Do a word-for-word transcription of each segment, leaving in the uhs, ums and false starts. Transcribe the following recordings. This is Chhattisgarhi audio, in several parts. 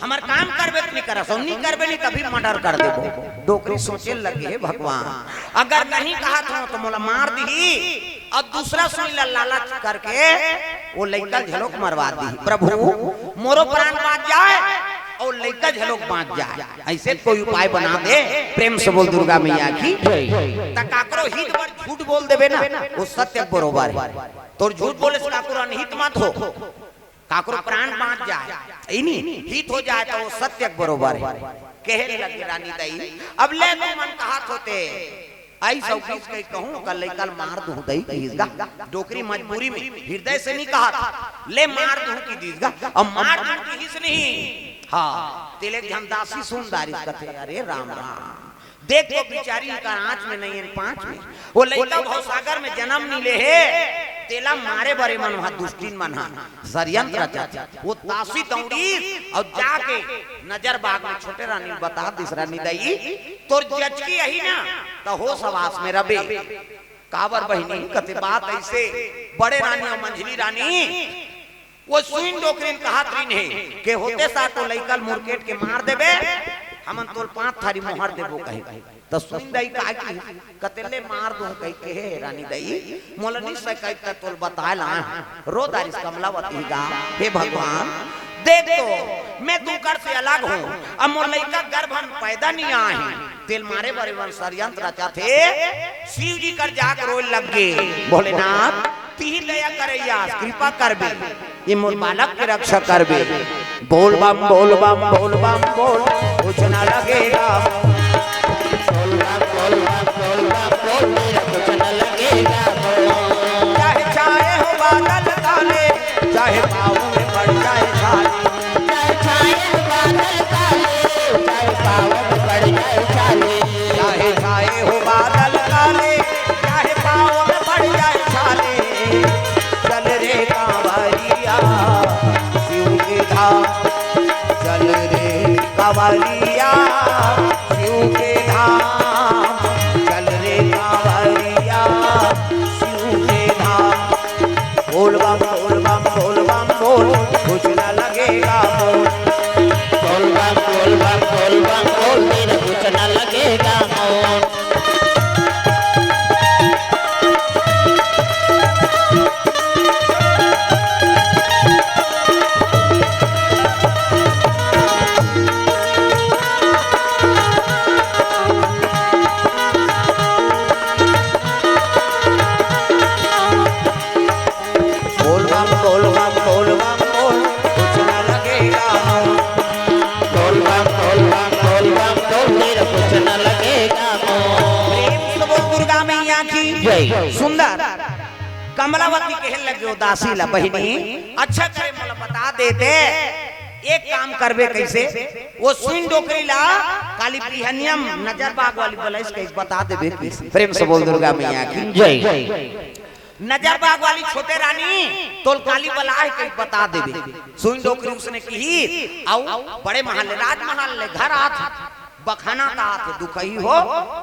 हमर काम करबे त नहीं करस, अउ नहीं करबे नहीं तभी मर्डर कर देबो। डोकरी सोचे लगे, हे भगवान, अगर नहीं कहत हो तो मोला मार दिही, अउ दूसरा सुई ला लालच करके वो लइका ल झलोक मरवा दिही। प्रभु, मोरो प्राण बाँच जाए अउ लइका झलोक बाँच जाए, अइसे कोई उपाय बना दे। प्रेम से बोल दुर्गा मैया की। त काकरो हित बर झूठ बोल देबे ना, वो सत्य बरोबर हे। तोर झूठ बोले से काकरो अनहित मत हो, काकरो प्राण बाँच जाए, ई नी, हित हो जाए त वो सत्य बरोबर हे। कहे लगे रानी दई, अब ले तुमन कहत होते, अइस अउ कइस कहि कहूँ, ओकर लइका ल मार दूँ दई कहिस गा। डोकरी मजबूरी में हृदय से नहीं कहत, ले मार दूँ कहि दिस गा, अउ मार दूँ कहिस नहीं। हाँ, तेले एक झन दासी सुन डारिस, कथे, अरे राम राम, देख तो बिचारी का आँच में नहीं है, पाँच में। वो लइका भवसागर में जनम नहीं ले हे, तेला मारे बर ए मन वहाँ दुष्टिन मन हा षड्यंत्र रचत हे। वो दासी दौड़ीस अउ जाके नजर बाग में छोटे रानी ल बता दिस, रानी दई, तोर जचकी अही ना, त होस हवास में रबे। काबर बहिनी, कथे बात अइसे, बड़े रानी अउ मंझली रानी वो सुइन डोकरी ल कहत रहिन हे के होते साथ तो लइका ल मुरकेट के मार देबे, हमन तोल पाँच थारी मोहर देबो कहे। त सुइन दई काय कहिस, कते ले मार दूँ कहि के, हे रानी दई, मोला निश्चय कहि त तोल बताए ला। रो डारिस कमलावती गा, हे भगवान, देख तो, मैं तुँकर से अलग हूँ, अब मोर लइका गर्भ में पैदा नहीं आए हे, तेल मारे बर ए मन षड्यंत्र रचाथे। शिव जी कर जाके रोए लग गे, भोलेनाथ, तिही दया करइया, कृपा करबे, ये मोर बालक के रक्षा करबे। बोल बम, बोल बम, बोल बम, बोल, कुछ ना लगेगा। बोल बम, बोल बम, बोल बम, बोल, मेरा कुछ ना लगेगा। चाहे छाए हो बादल काले, चाहे पाँव में पड़ जाए छाले। चाहे छाए हो बादल काले, चाहे पाँव में पड़ जाए छाले। चाहे छाए हो बादल काले, चाहे पाँव में पड़ जाए छाले। चल रे कांवरिया शिव के धाम, चल रे कांवरिया शिव के धाम, चल रे कांवरिया शिव के धाम। बोल बम, बोल बम, बोल बम, बोल, कुछ ना लगेगा मोल। बोल बम, बोल बम, बोल बम, बोल, तेरा कुछ ना लगेगा मोल। बोल बम, बोल बम, बोल बम, बोल, कुछ ना लगेगा मोल। बोल बम, बोल बम, बोल बम, बोल, तेरा कुछ ना लगेगा मोल। प्रेम से बोल दुर्गा मैया की जय। सुंदर। कमलावती कहे लगे ओ दासी ला, बहिनी, अच्छा करे मोला बता देते, एक काम करबे कइसे, वो सुइन डोकरी ला काली बिहनिया म नजर बाग वाली बलाइस कइसे बता देबे कइसे। प्रेम से बोल दुर्गा मैया की जय। नजर बाग वाली छोटे रानी तोल काली बलाए कइसे बता देबे। सुइन डोकरी उसने किहिस, अउ बड़े महल ले, राजमहल ले घर आत हे। बखानत हे, दुखही हो,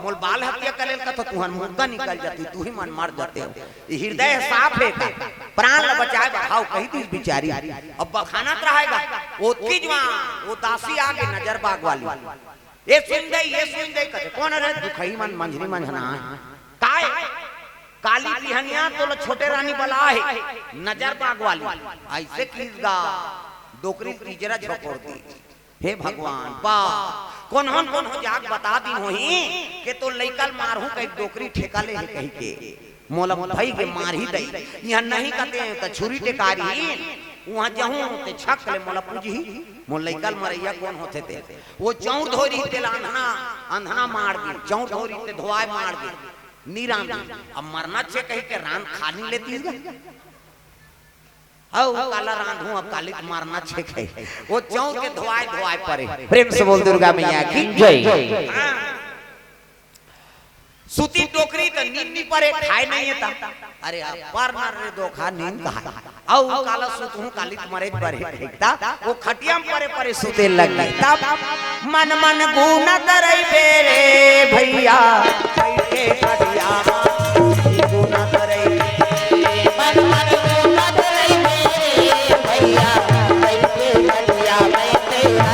मोल बाल हत्या करे ल कथो, तुहर मुर्दा निकल जाती, तुही मन मर जाते हो। ये हृदय साफ हे का? प्राण ल बचाए बर हाव कहि दिस बिचारी। अब बखानत रहे गा, ओतकी जुवार वो दासी आगे नजर बाग वाली। ये सुइन दई, ये सुइन दई कथे, कोन रे? दुखही मन मंझली मंझना हे। काय? काली बिहनिया तोला छोटे रानी बलाए हे, नजर बाग वाली। अइसे किहिस गा, डोकरी तीजरा झकोर दिस। हे भगवान, बा, कोन्हो न कोन्हो जाके बता दिन होही के तोर लइका ल मारहूँ कहि डोकरी ठेका ले हे कहिके। मोला भई के मारही दई। इहाँ नहीं कते त छुरी टेकारी, उहाँ जहूँ ते छक ले मोला पूजही, मोर लइका ल मरइया कोन होथे ते। वो चौंर धोरी तेला अंधना, अंधना मार दिस, चौंर धोरी ते धोवाए मार दिस। नी रांध, अब मरना छे कहिके रांध खा नी लेतिस गा। हव, काला रांधहूँ, अब काली त मरना छे कहि। वो चौंर के धोवाए, धोवाए परे। प्रेम से बोल दुर्गा मैया की जय। हाँ। सुतिस डोकरी त नींद नी परे, खाए नहीं हे त। अरे, अब पर न रे धोखा नींद कहा। अउ काला सुतहूँ, काली त मरेच बर हे, ठीक त? वो खटिया म परे परे सुते लग गे। तब मन मन गुनत रहिबे रे भइया, कइके खटिया म गुनत रहिबे। मन मन गुनत रहिबे रे भइया, कइके खटिया म तेरा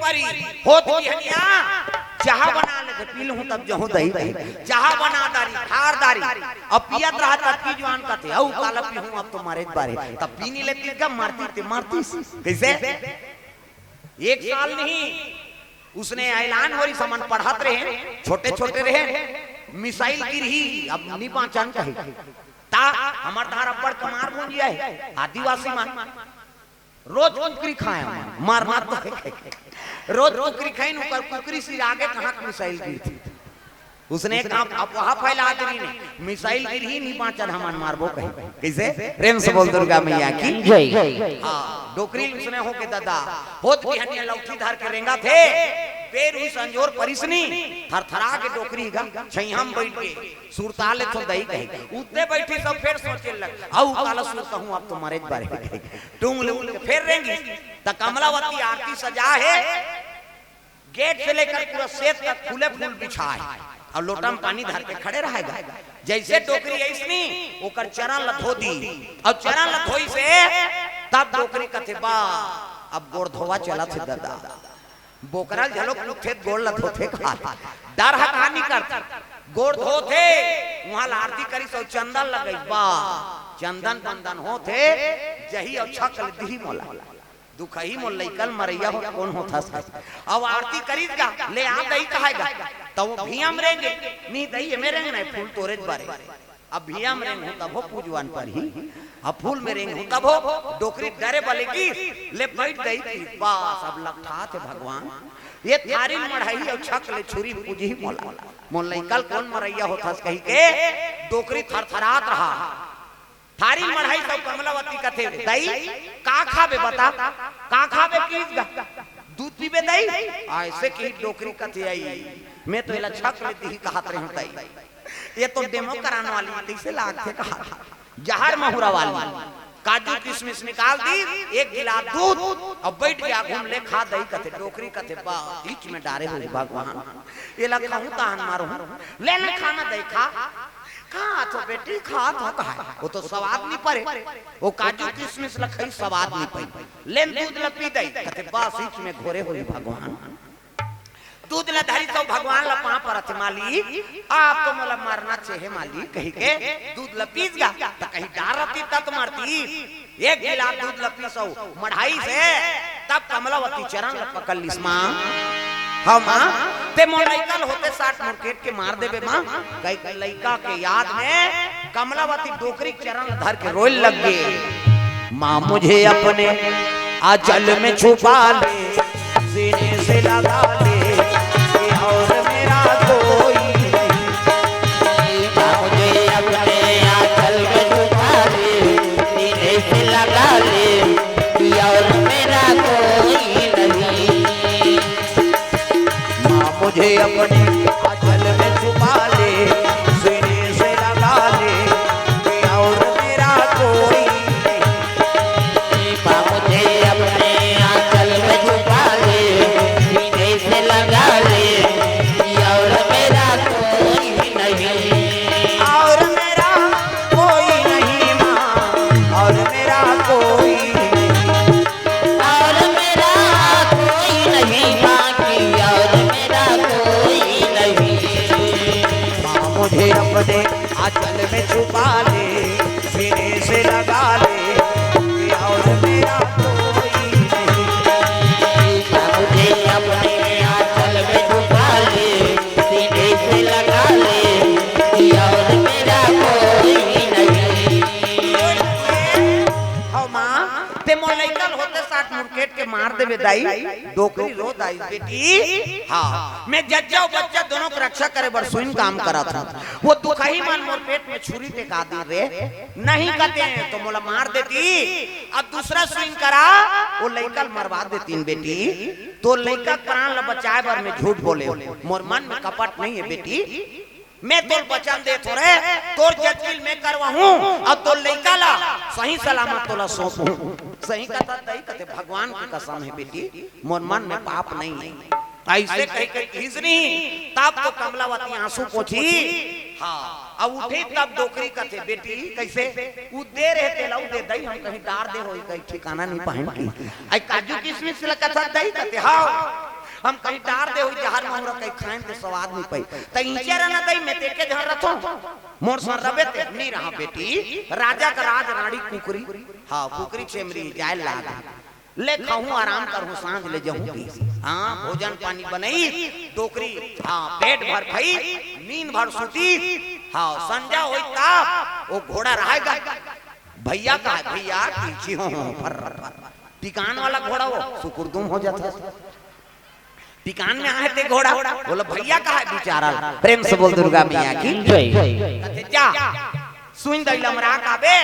अरे, होत बिहनिया चाहा बना ले, पी लूं तब जहूं दई दई। चाहा बना दारी, खार दारी, अब पियत रहा तब की जुआन कथे, "अऊ काला पीहूं, अब तो मरे बारे।" तब पी नहीं लेती, कब मारती ते मारती। कैसे? एक साल नहीं, उसने ऐलान हो रही, समन पढ़त रहे, छोटे छोटे रहे, मिसाइल गिरही, अब नहीं बाँचन कहे। ता हमर धार अब्बड़ कमार भूंजिया है, आदिवासी मन रोज कुकरी खाए, मारना तो है। रोज कुकरी खाइन, ओकर कुकरी सिर आगे कहाँ के मिसाइल गिरती। उसने काम अफवाह फैला दी ने, मिसाइल गिरही नहीं बाँचन, हमन मारबो कहे। कैसे? प्रेम से बोल दुर्गा मैया की जय। हाँ, डोकरी उसने हो के दादा, होत बिहनिया लौठी धर के रेंगा थे, बेर हुई संजोर परिसनी, थरथरा के डोकरी गा, छैया में बैठ के, सुरता ले तो दई कहे। उत्ते बैठी सब फेर सोचे लग, "अऊ काला सुरता हूँ, अब तो मरे बारे।" टूंग ले उठ के फेर रेंगी, त कमलावती आरती सजा है, गेट से लेकर पूरा सेत तक फूले फूल बिछा है, अऊ लोटा में पानी धर के खड़े रहेगा। जैसे डोकरी अइसनी, ओकर चरण ल धो दी, अऊ चरण ल धोई से तब डोकरी कथे, "बा, अब गोड़ धोवा चलत हे दादा।" बोकरा ल घलो कुथे गोड़ ल धोथे कहा, डर ह कहानी करथे। गोड़ धोथे, उहाँ ल आरती करिस अऊ चंदन लगइस, बा, चंदन बंदन होथे, जही अऊ छक ले दिही मोला। दुखही मोर लइका ल मरइया हो, कोन होथस? अऊ आरती करिस गा, ले आ दई कहाय गा, त वो भियम रेंगे, नी दई, एमे रेंगना हे, फूल तोरेच बारे। अब भियम रेंगहूं तभो पूजवन परही, अब फूल में रेंगहूं तभो। डोकरी डरे बले की, ले बैठ दई की, बस अब लकठाथे भगवान, ये थारी मढ़ही अऊ छक ले छुरी पूजही मोला। मोर लइका ल कोन मरइया होथस कहि के डोकरी थरथरात रहा। थारी मढ़ही सब कमलावती कथे, "दई, का खाबे बता? का खाबे?" "पीस गा, दूध पीबे दई?" अइसे कही डोकरी कथे, "अई, मैं तो एला छक ले दिही कहत रहेंव दई। ये तो डेमो करान वाली, कइसे लागथे?" कहा, "जहर महुरा वाली, काजू किसमिस निकाल दी, एक गिलास दूध अऊ बैठ के आगू में ले खा दई।" कथे डोकरी कथे, "बा, बीच में डारे हो भगवान, एला कहूं ताहन मारहूं, ले ना खाना दई खा।" "खात हो बेटी, खात हो," कहा, "वो तो सवाद नहीं परे, वो काजू किसमिस ल खई सवाद नहीं पई, लेन दूध ल पी दई।" कथे, "बस बीच में घोरे होही भगवान।" दूध ल धरी तो भगवान ल पांव परत हे, "मालिक, आप तो मोला मरना चाहे मालिक," कहि के दूध ल पीस गा, त कहीं डारती तत मरती। एक गिलास दूध ल पीस अऊ मढ़ाइस हे, तब कमलावती चरण ल पकड़ लिस, "माँ, हाँ माँ, ते मोर लइका ल होते साठ मुरकेट के मार देबे माँ, कई लइका के याद में।" कमलावती डोकरी चरण ल धर के रोए लग गे। माँ मुझे अपने आंचल में छुपा ले, सीने से लगा ले, कि और मेरा कोई नहीं। माँ मुझे अपने आंचल में छुपा ले, सीने से लगा ले, कि और मेरा कोई नहीं। माँ मुझे अपने आंचल में छुपा ले, सीने से लगा ले, कि और मेरा कोई नहीं। माँ मुझे अपने आंचल में छुपा ले, सीने से लगा ले, कि और मेरा कोई नहीं। और मेरा कोई नहीं माँ, और मेरा कोई नहीं। और मेरा कोई नहीं माँ की, और मेरा कोई नहीं। माँ मुझे अपने आंचल में छुपा ले, सीने से लगा ले, और मेरा कोई नहीं। माँ मुझे अपने आंचल में छुपा ले, सीने से लगा ले, और मेरा कोई नहीं। हो माँ, ते मोर लइका ल होते साठ मुरकेट के मार देबे दाई, डोकरी रो दाई बेटी। हाँ, मैं जज्जा अऊ बच्चा दोनों के रक्षा करे बर सुइन काम करत हूँ। वो दुखही मन मोर पेट में छुरी टेका दे रे, नहीं कते तो मोला मार देती, अब दूसरा सुइन करा, वो लइका ल मरवा देतीन बेटी। तोर लइका के प्राण ल बचाए बर मैं झूठ बोले हूँ, मोर मन में कपट नहीं है बेटी। मैं तोल वचन देत हों रे, तोर जजगिल मैं करवाहूं, अऊ तोर लइका ला सही सलामत तोला सौंपहूं। सही कथा दई कथे, भगवान की कसम है बेटी, मोर मन में पाप नहीं है। अइसे कहि के कहिस नहीं, तब तो कमलावती आंसू पोंछी। हाँ, अब उठी तब डोकरी कथे, बेटी कइसे? उ दे रहे तेला, उ दे दई, हम कहीं डार दे होई, कहीं ठिकाना नहीं पाएन की। अई काजू किसमिस ला कथा दई कथे, हाँ। हम कहीं डार दे होही जहर महुरा, कहीं खाएन त स्वाद नइ पई। त इहिंचे रह न दई, मैं तेके झन रथों। मोर संग रबे ते नइ रहा बेटी। राजा का राज रानी कुकरी, हाँ, कुकरी छेमरी जाए लाग। ले खाहूं, आराम करहूं, सांझ ले जाहूं कहिस। हाँ, भोजन पानी बनई, डोकरी, हाँ, पेट भर खई, नींद भर सुती। हाँ, संझा होई त ओ घोड़ा रहय गा। भइया कहे, भइया, तिरछी हो, हो, फर, फर। पिकान वाला घोड़ा हो, सुकुरदुम हो जाथे। पिकान में आहे ते घोड़ा, बोले, भइया कहे बिचारा। प्रेम से बोल दुर्गा मैया की जय। कथे, जा, सुइन दई ल अमरा काबे,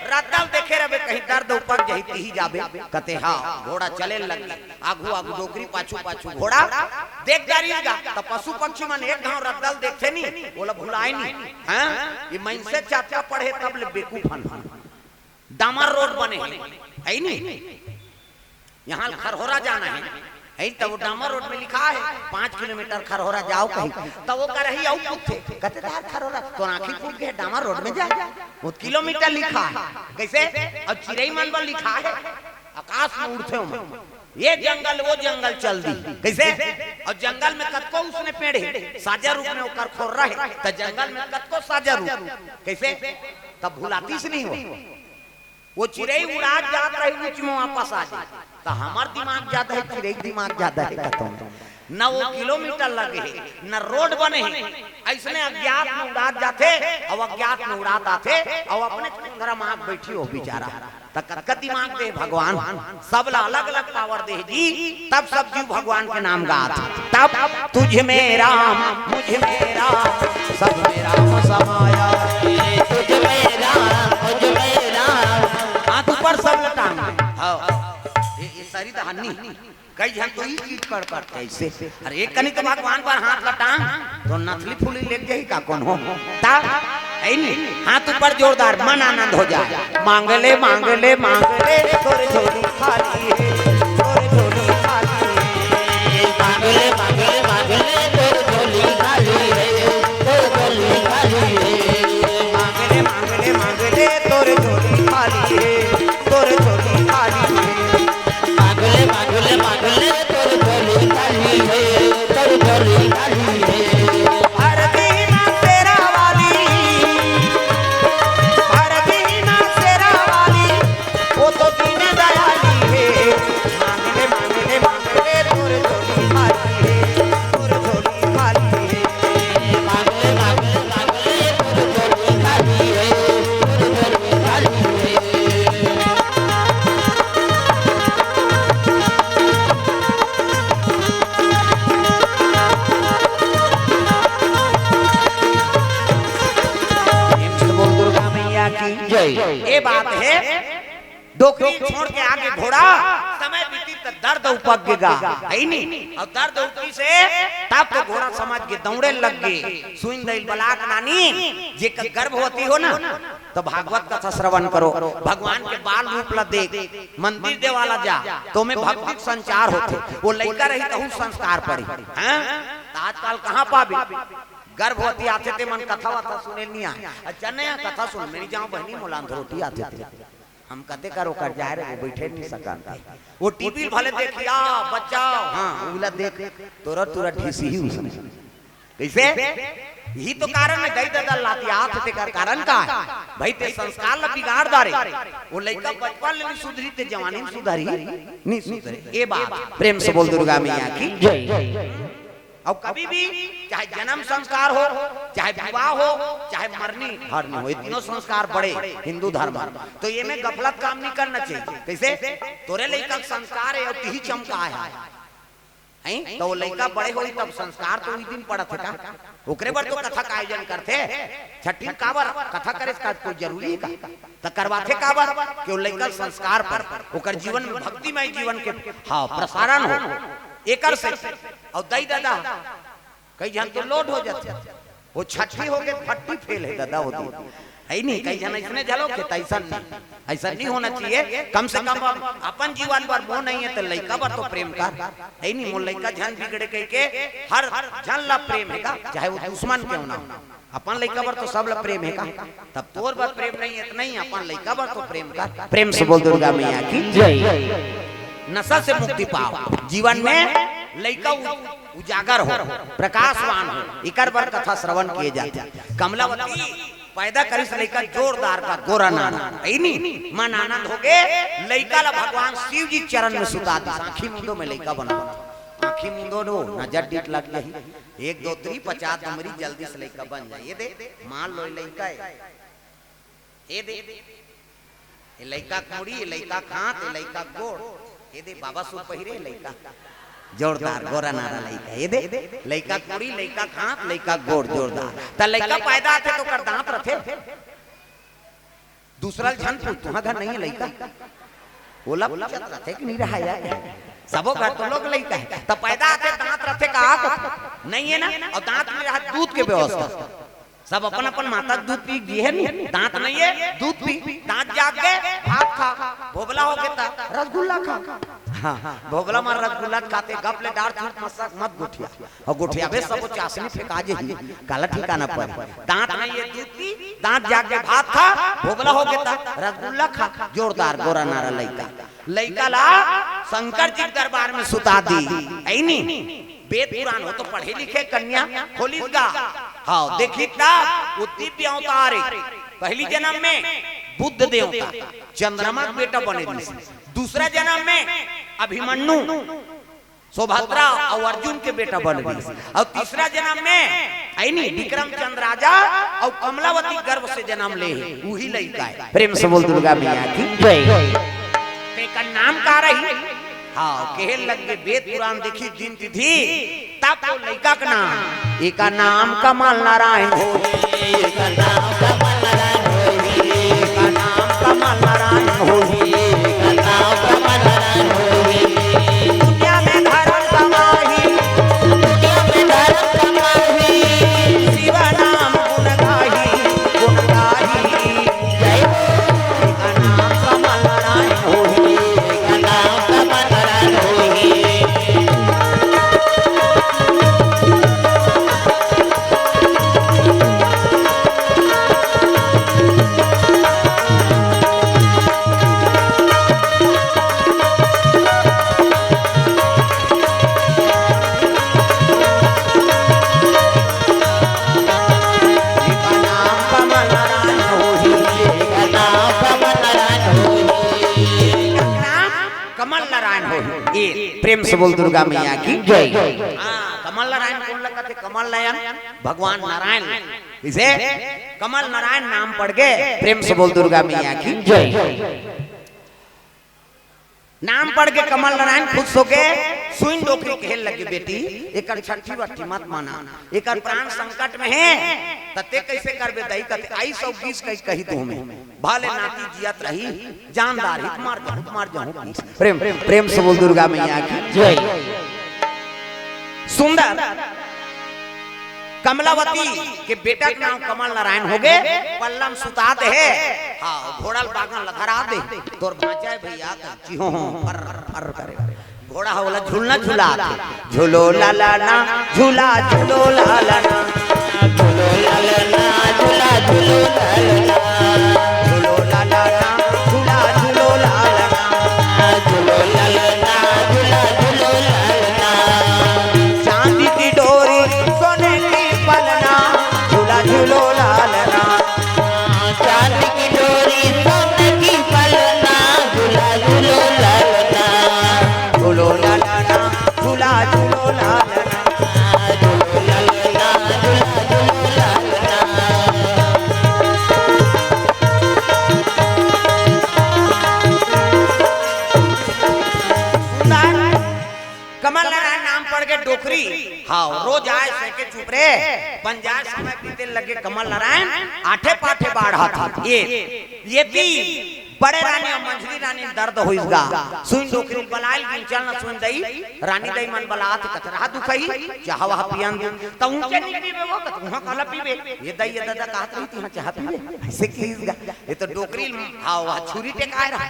रद्दा ल देखे रबे, कहीं दर्द उपक जही तिही जाबे। कथे, हाँ, घोड़ा चले लगी, आगू आगू डोकरी, पाछू पाछू घोड़ा। देख डारिस गा, त पशु पक्षी मन एक घांव रद्दा ल देखथे नी, ओला भुलाय नी। हाँ, ये मनसे चक्का पड़े तब ले बेकूफ हन। डामर रोड बने हे, हइ नी? यहाँ खरहोरा जाना हे, हइ त वो डामर रोड में लिखा हे, पाँच किलोमीटर खरहोरा जाव कही, त वो करही अउ पूछथे, कथे, "यार खरहोरा, तोर आँखी फूट गे, डामर रोड में जा, वो किलोमीटर लिखा हे।" कइसे? अउ चिरई मन बर लिखा हे, अकास में उड़थे ओमन, ये जंगल, वो जंगल चल दी। कइसे? अउ जंगल में कतको उसने पेड़ हे, साजा रूख में ओकर खोर रहे, त जंगल में कतको साजा रूख। कइसे? तब भुलातिस नहीं हो। वो चिरई उड़ात जात रही, ऊंच में वापस आ जाए। त हमर दिमाग जादा हे, चिरई के दिमाग जादा हे, कतों। न वो किलोमीटर लगे हे, न रोड बने हे। अइसने अज्ञात में उड़ात जाथे, अउ अज्ञात में उड़ात आथे, अउ अपने कुंधरा में आके बइठी हो बिचारा। त कतका दिमाग दे भगवान, सबला अलग-अलग पावर दे जी, तब सब जीव भगवान के नाम गात। तब तुझ में राम, मुझ में राम, सब में राम समाया। तुझ में राम, मुझ में राम। हाथ ऊपर सब लटांग। हाँ। ये, ये सारी कहानी। कई झन तो ई चीज कर करथे अइसे। अरे एक कनी तो भगवान पर हाथ लटांग, तो नथली फुली लेग जाही का कोनो? ता, हइ नी? हाथ ऊपर जोरदार, मन आनंद हो जाए। मांग ले, मांग ले, मांग ले, तोर झोली खाली हे, तोर झोली खाली हे। मांग ले, मांग ले, मांग ले, तोर झोली खाली हे, तोर झोली खाली हे। मांग ले, मांग ले, मांग ले, तोर झोली खाली हे, तोर झोली खाली हे। मांग ले, मांग ले, मांग ले, तोर झोली खाली हे, तोर झोली खाली हे। भर दीना शेरा वाली, भर दीना शेरा वाली, वो तो दीन दयाली हे। मांग ले, मांग ले, मांग ले, तोर झोली खाली हे, तोर झोली खाली हे। मांग ले, मांग ले, मांग ले, तोर झोली खाली हे, तोर झोली खाली हे। प्रेम से बोल दुर्गा मैया की जय। ये बात हे, डोकरी छोड़ के आगे घोड़ा, समय बीती त दर्द उपक गे गा, हइ नी? अउ दर्द उपकिस हे, तब तो घोड़ा समझ के दौड़े लग गे। सुइन दई ल बलाक नानी, जेकर गर्भवती हो ना, त भागवत कथा श्रवण करो, भगवान के बाल रूप ला देख, मंदिर देवाला जा, त ओमे भक्ति के संचार होथे। वो लइका रही तहू संस्कार पड़ी। हाँ? त आजकल कहाँ पाबे? गर्भवती आथे ते मन कथा वथा सुने ल नइ आए। अच्छा नया कथा सुन, मेरी जाओ बहनी मोला अंधरोटी आथे ते। हम कते कर ओकर जाए रे, वो बइठे नइ सकन। वो टीवी भले देखिया, बच्चा, हाँ, उला देख, तोरा तोरा ढीसी ही उसने। कइसे? इही तो कारण हे, दई ददा ल लातियात हे, तेकर कारण का हे? भई, ते संस्कार ला बिगाड़ डारे। वो लइका बचपन ले नइ सुधरी, ते जवानी में सुधरी? नइ सुधरे। ये बात। प्रेम से बोल दुर्गा मैया की जय। अउ कभी भी, चाहे जनम संस्कार हो, चाहे विवाह हो, चाहे मरनी हरनी हो, ये तीनों संस्कार बड़े हिंदू धर्म में। तो ये में गफलत काम नइ करना चाहिए। कइसे? तोरे लइका के संस्कार हे अउ तिही चमका हे। हैं? त वो लइका बड़े होही तब संस्कार तो उही दिन पड़त हे का? ओकरे बर तो कथा का आयोजन करथे। छट्ठी में काबर कथा करे का कोई जरूरी हे का? त करवाथे काबर? कि वो लइका संस्कार पर, ओकर जीवन में भक्तिमय जीवन के, हाँ, प्रसारण हो। एकर से, अउ दई ददा, कई झन तो लोड हो जाथे। वो छट्ठी हो गे, फट्टी फेल हे ददा, वो दिन। हइ नी, कई झन अइसने झलो के, त अइसन नइ, अइसन नइ होना चाहिए। कम से कम अपन जीवन बर मोह नइ हे, त लइका बर तो प्रेम कर। हइ नी, मोर लइका झन बिगड़े कहिके हर झन ला प्रेम हे का, चाहे वो दुश्मन क्यों ना हो। अपन लइका बर तो सब ला प्रेम हे का, तब तोर बर प्रेम नइ हे, त नइ, अपन लइका बर तो प्रेम कर। प्रेम से बोल दुर्गा मैया की जय। नशा से मुक्ति पाओ, जीवन में लइका उ-, उजागर हो, प्रकाशवान हो, एकर बर कथा श्रवण किए जाथे। कमलावती पैदा करिस लइका जोरदार का गोरा नारा, अइनी मन आनंद होगे। लइका ला भगवान शिव जी चरण में सुता दिस। आँखी मूंदो मैं लइका बना, आँखी मूंदो नो, नजर डीठ लग जाही, एक दो तीन पचास नंबरी जल्दी से लइका बन जाए। ये दे, मान लो ये लइका है, ये दे, ये लइका के मुड़ी, ये लइका के हाथ, ये लइका के गोड़, ये दे बाबा सूट पहिरे लइका, जोरदार गोरा नारा लइका, ये दे लइका के मुड़ी, लइका के हाथ, लइका के गोड़ जोरदार। त लइका पैदा आथे त ओकर दांत रथे, दूसरा ल झन पूछ, तुंहर घर नहीं है लइका? ओला पूछत रथे कि नहीं रहा यार, सबो घर तो लोग लइका है। त पैदा आथे दांत रथे का? नहीं है ना? अउ दांत नहीं रहा, दूध के व्यवस्था सब अपन अपन माता के दूध पी गे हे नी, दांत नहीं है, दूध पी, दांत जाग गे, भात खा, भोभला होगे त रसगुल्ला खा। हाँ, भोभला म रसगुल्ला खाथे, गप ले डार छूट मत, मत गोठिया। अउ गोठियाबे सबो चासनी फेंका जेही, काला ठिकाना पर। दांत नहीं है, दूध पी, दांत जाग गे, भात खा, भोभला होगे त रसगुल्ला खा, जोरदार गोरा नारा लइका। लइका ला शंकर जी के दरबार में सुता दी, अइनी। वेद पुराण हो तो पढ़े लिखे कन्या खोलिस गा। हाँ, देखी तब वो दिव्य अवतार है। पहली जन्म में बुद्ध देवता चंद्रमा के बेटा बने रहिस, दूसरा जन्म में अभिमन्यु सुभद्रा अउ अर्जुन के बेटा बने रहिस, अउ तीसरा जन्म में अइनी विक्रमचंद राजा अउ कमलावती गर्भ से जन्म ले हे, उही लइका है। प्रेम से बोल दुर्गा मैया की जय। तेकर नाम का रही? हाँ, कहे लग गे वेद पुराण देखी दिन तिथि, तब तो लइका के नाम, एकर नाम कमल नारायण होही, एकर नाम कमल नारायण होही, एकर नाम कमल नारायण होही, एकर नाम कमल नारायण होही। दुनिया में धर्म कमाही, दुनिया में धर्म कमाही, शिव नाम गुण गाही, गुण गाही। जय हो। एकर नाम कमल नारायण होही, एकर नाम कमल नारायण होही। कमल नारायण होही। ए, प्रेम से बोल दुर्गा मैया की जय। हाँ, कमल नारायण कोन लगथे? कमल नयन भगवान नारायण। इसे कमल नारायण नाम पड़ गे। प्रेम से बोल दुर्गा मैया की जय। नाम पड़ गे कमल नारायण, खुश होके सुइन डोकरी कहे लगे, "बेटी, एकर छट्ठी वट्ठी मत मना, एकर प्राण संकट में हे, त ते कइसे करबे दई?" कथे, "आई सौ बीस कही, कही तू हमें, भले नाती जियत रही, जानदार ही, मर जाहूं, मर जाहूं।" प्रेम, प्रेम से बोल दुर्गा मैया की जय। सुंदर कमलावती के बेटा के नाम कमल नारायण होगे, पल्ला म सुता दे हे। हाँ, घोड़ा ल बागन ल धरा दे, तोर भांचा हे भैया, त चिहो हो, फर, फर करे। घोड़ा ह ओला झुलना झुलाथे, झूलो लालना, झूला झूलो लालना, झूलो लालना, झूला झूलो लालना, झूलो लालना, झूला झूलो लालना, झूलो लालना, झूला झूलो लालना। चांदी की डोरी सोने की पलना, झूला झूलो लालना। चांदी की डोरी सोने की पलना, झूला झूलो लालना। झूलो लालना, झूला झूलो लालना। झूलो लालना, झूला झूलो लालना। कमल नारायण नाम पड़ गे डोकरी। हाँ, रोज आए सह के चुप रे। बंजार समय बीते लगे कमल नारायण, आठे पाठे बाढ़त हे। ये, ये ती बड़े रानी अउ मंझली रानी ल दर्द होइस गा। सुइन डोकरी ल बलाय ल गिन, चल न सुइन दई, रानी दई मन बलात हे, कथे रहा दुखही, चाहा वहा पियन दे। त ऊंचे नहीं पीबे वो, कथे उहाँ काला पीबे। ये दई, ये ददा कहत रही, तिहाँ चाहा पीबे। अइसे किहिस गा। ये तो डोकरी ल, हाँ, वहा छुरी टेकाय रहा।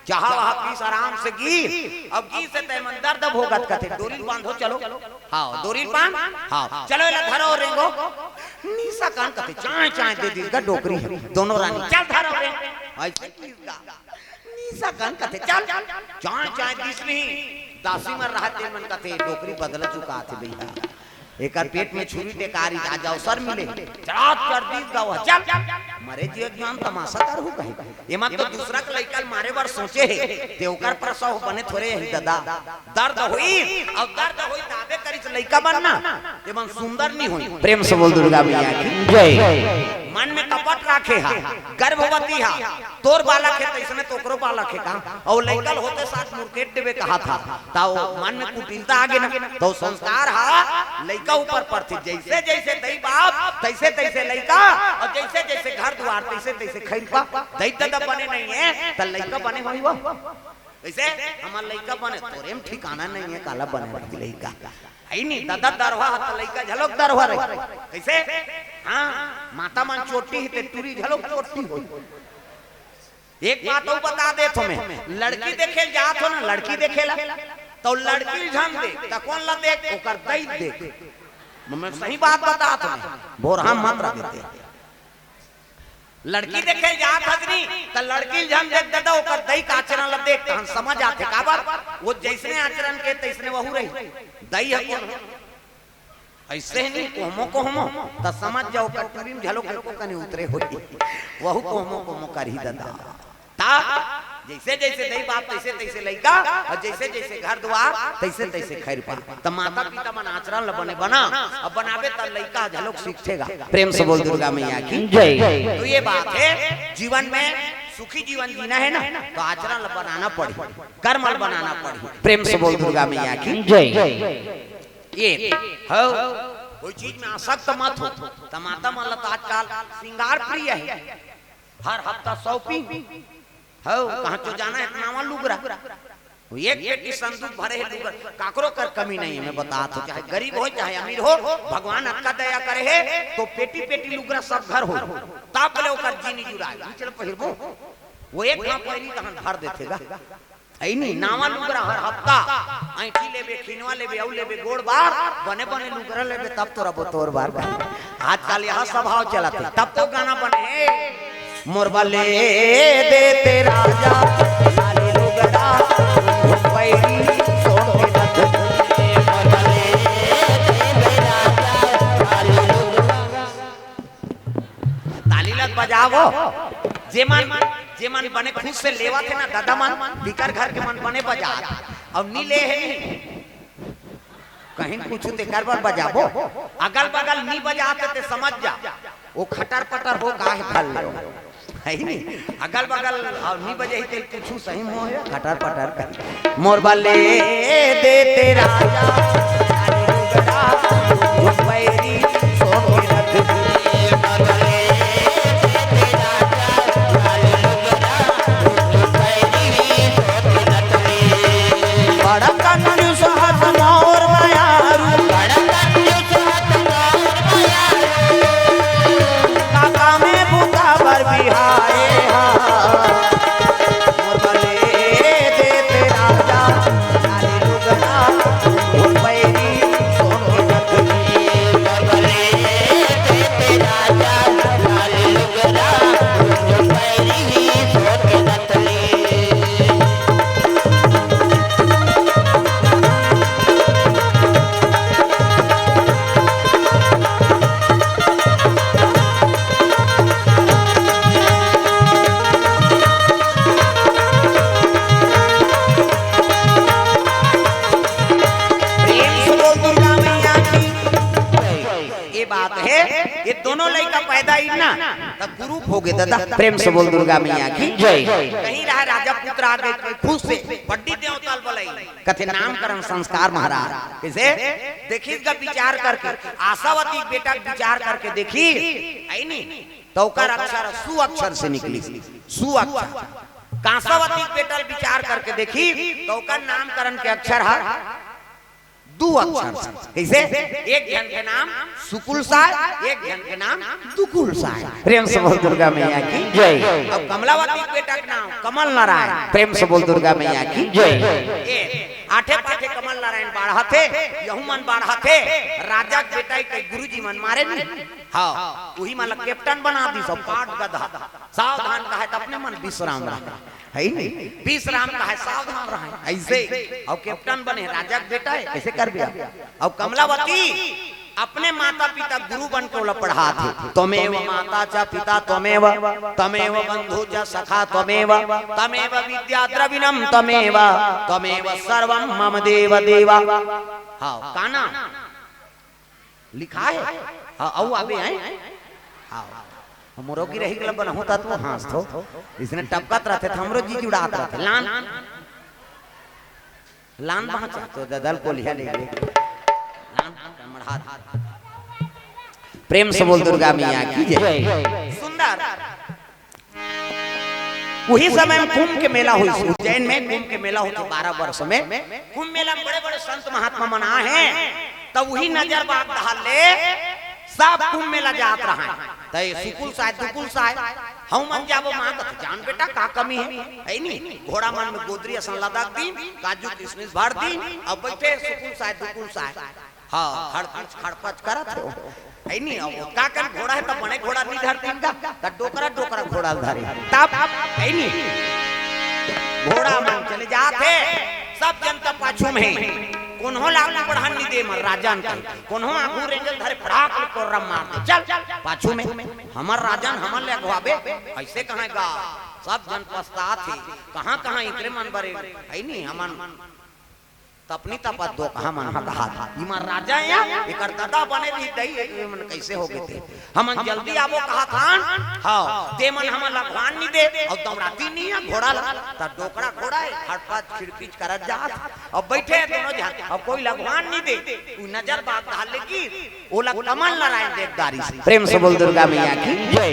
चाहा वहा पीस आराम से गी, अब गी से तय मन दर्द भोगत कथे, "डोरी ल बांधो चलो।" हाँ, डोरी ल बांध, हाँ, "चलो एला धरो रेंगो।" निसा कान कथे, चाय चाय दे दिस गा डोकरी ह, दोनों रानी, "चल धरो रेंगो।" अइसे किहिस गा। निसा कान कथे, "चल।" चाय चाय दिस नहीं, दासी मन रहत, तेन मन कथे, "डोकरी बदला चुका थे भैया, एकर पेट में छुरी टेकारी, आज अवसर मिले, चढ़ात कर दीस गवा, चल।" मरे जी एक जन तमाशा करहू कहे, एमन तो दूसरा के लइका ल मारे बर सोचे हे, ते ओकर प्रसव बने थोरे हे ददा। दर्द होई, अउ दर्द होई, ताबे करिस लइका बनना, एमन सुंदर नहीं होई। प्रेम से बोल दुर्गा मैया की जय। मन में कपट राखे हा, गर्भवती हा, तोर बालक हे, तइसने तो ओकरो बालक हे का? अउ लइका ल होते साथ मुरकेट देबे कहा था, त ओ मन में कुटिलता आगे ना, त ओ संस्कार हा लइका ऊपर पड़थे। जइसे जइसे दई बाप, तइसे तइसे लइका, अउ जइसे जइसे घर दुआर, तइसे तइसे खैरपा। दई ददा बने नहीं हे, त लइका बने होही वो? कइसे? हमर लइका बने, तोरे में ठिकाना नहीं हे, काला बने रही लइका। हइ नी, ददा दरवा ह, त लइका झलोक दरवा रही। कइसे? हाँ, माता मन चोटी हे, ते टूरी झलोक चोटी होही। एक बात अउ बता देत हों मैं, लड़की देखे ल जात हो ना, लड़की देखे ला, त लड़की ल झन देख, त कोन ला देख? ओकर दई देख। मैं सही बात बतात हों मैं, भोरहा मत रह देते। लड़की देखे ल जात हस नी, त लड़की ल झन देख ददा, ओकर दई के आचरण ला देख, तहन समझ आथे। काबर? ओ जइसने आचरण के, तइसने वहू रही। दई ह कोन? अइसे ही नहीं, कोहमो कोहमो, त समझ जा, ओकर टूरी में झलोक एको कनी उतरे होही। वहू कोहमो कोहमो करही ददा। त जइसे जइसे दई बाप, तइसे तइसे लइका, अउ जइसे जइसे घर दुआर, तइसे तइसे खैरपा। त माता पिता मन आचरण ल बने बना, अब बनाबे त लइका झलोक सीखथे गा। प्रेम से बोल दुर्गा मैया की जय। तो ये बात हे, जीवन में सुखी जीवन जीना हे ना, त आचरण ल बनाना पड़ही, कर्म ल बनाना पड़ही। प्रेम से बोल दुर्गा मैया की जय। ये हो, कोई चीज में आसक्त मत हो। त माता मन ल त आजकल श्रृंगार प्रिय हे, हर हफ्ता shopping हो, कहाँ तो जाना हे, नवा लुगरा। वो एक पेटी संदूक भरे हे लुगरा, काकरो कर कमी नहीं हे। मैं बतात हों, चाहे गरीब हो, चाहे अमीर हो, भगवान अतका दया करे हे, त पेटी पेटी लुगरा सब घर हो, तब ले ओकर जी नी जुड़ाय। चल पहिरबो, वो एक घांव पहिरी, तहन भर देथे गा। हइ नी, नवा लुगरा हर हफ्ता, ऐंठी लेबे, खिनवा लेबे, अउ लेबे, गोड़ बार, बने बने लुगरा लेबे, तब तोर बतोर बार। आजकल यह स्वभाव चलत हे, तब तो गाना बने हे, मोर बर ले देते राजा, लाली लुगरा, पैरी, सोन के नथ। ताली ल बजावो। जेमन, जेमन बने खुश से लेवत हे ना ददा मन, बिकर घर के मन बने बजात। अउ नी ले हे नी, कहीं कुछ तेकर बर बजाबो। अगल बगल नी बजात हे ते समझ जा, ओ खटर पटर हो गा हे, भर ले। हइ नी? अगल बगल अउ नी बजाही ते कुछ सही मोह हे, खटर पटर कर। मोर बर ले देते राजा, पैरी, सोने रथ। बड़ा कंजूस हस मोर मयारू, बड़ा कंजूस हस मोर मयारू। काका में बूता बर बिहाए हा। मोर बले देते राजा, लाली लुगरा, पैरी, सोने रथ। मोर बले देते राजा, लाली लुगरा, पैरी, सोने रथ। प्रेम से बोल दुर्गा मैया की। ये बात हे, ये दोनों लइका पैदा ही ना, त कुरूप हो गे ददा। प्रेम से बोल दुर्गा मैया की जय। कहीं रहा राजा पुत्र आ गे, खुश से बड्डी देवता ल बलई, कथे नामकरण संस्कार महाराज। कइसे? देखिस गा विचार करके, आशावती बेटा के विचार करके देखिस, हइ नी? त ओकर अक्षर सु अक्षर से निकलिस, सु अक्षर। कांसावती के बेटा ल विचार करके देखिस, त ओकर नामकरण के अक्षर ह दू अक्षर से। कइसे? एक झन के नाम सुकुल साय, एक झन के नाम दुकुल साय। प्रेम से बोल दुर्गा मैया की जय। अब कमलावती के बेटा के नाम कमल नारायण। प्रेम से बोल दुर्गा मैया की जय। ए, आठे पाठे कमल नारायण बाढ़त हे, यहू मन बाढ़त हे। राजा के बेटा ही कई गुरुजी मन मारे नहीं। हाँ, उही मन ला कैप्टन बना दिस, सब पाट गधा। सावधान कहे त अपने मन विश्राम रहे, है नहीं? विश्राम कहे सावधान रहे, ऐसे। अउ कैप्टन बने, राजा के बेटा है, कैसे कर दिया? अउ कमलावती अपने माता पिता गुरु बन के ओला पढ़ात हे। त्वमेव माता च पिता त्वमेव, त्वमेव बंधु च सखा त्वमेव, त्वमेव विद्या द्रविणम त्वमेव, त्वमेव सर्वम मम देव देवा। हाँ, का नाम लिखा है? हाँ, अउ आबे हैं। हाँ, मोरो की रही गल बनहु ता तू हाँस थो। इसने टपकत रहते थे, हमरो जी जुड़ात रहते। लान, लान बाँचा तो ददल कोलिया ले ले। लान, मढ़ा। प्रेम से बोल दुर्गा मैया की जय। सुंदर। उही समय में कुंभ के मेला होइस, उज्जैन में कुंभ के मेला होथे बारह वर्ष में। कुंभ मेला में बड़े-बड़े संत महात्मा मन आए हैं, त उही नजर बाग डहर ले सब कुंभ मेला जात रहय। त ये सुकुल साय, दुकुल साय, हऊ मन जाबो माँ कथे, जान बेटा का कमी है, है नी? घोड़ा मन में गोदरी असन लदक दीन, काजू किशमिश भर दीन, अब बैठे सुकुल साय, दुकुल साय। हाँ, खड़पच, खड़पच करत हो। है नी, अब का कर घोड़ा है, तब बने घोड़ा नहीं धरतीन का, तब डोकरा, डोकरा घोड़ा धरे। तब, है नी, घोड़ा मन चले जात हे, सब जनता पाछू में। कोनो ला आगू बढ़न नहीं दे, हमर राजन का। कोनो आगू रेंगल धरे, फड़ाक ले कोर्रा मार दे। चल, पाछू में। हमर राजन, हमन ले अगवाबे, ऐसे कहाँ गा? सब जन पछतात हे, कहाँ, कहाँ एकरे मन बरे, है नी, हमन तपनी तपत दो कहा मन ह कहा था। इमा राजा या, एकर ददा बने रही दई, ये मन कैसे हो गए थे? हमन जल्दी आबो कहा था, हाँ, ते मन हमन लघवान नहीं दे, और दौड़ाती नहीं है घोड़ा ला, त डोकरा घोड़ा है, खड़पच खिड़पीच करत जात, अब बैठे हैं दोनों जन, अब कोई लघवान नहीं दे, उ नजर बाग डाल ले की, ओला कमल नारायण देख डारिस। प्रेम से बोल दुर्गा मैया की जय।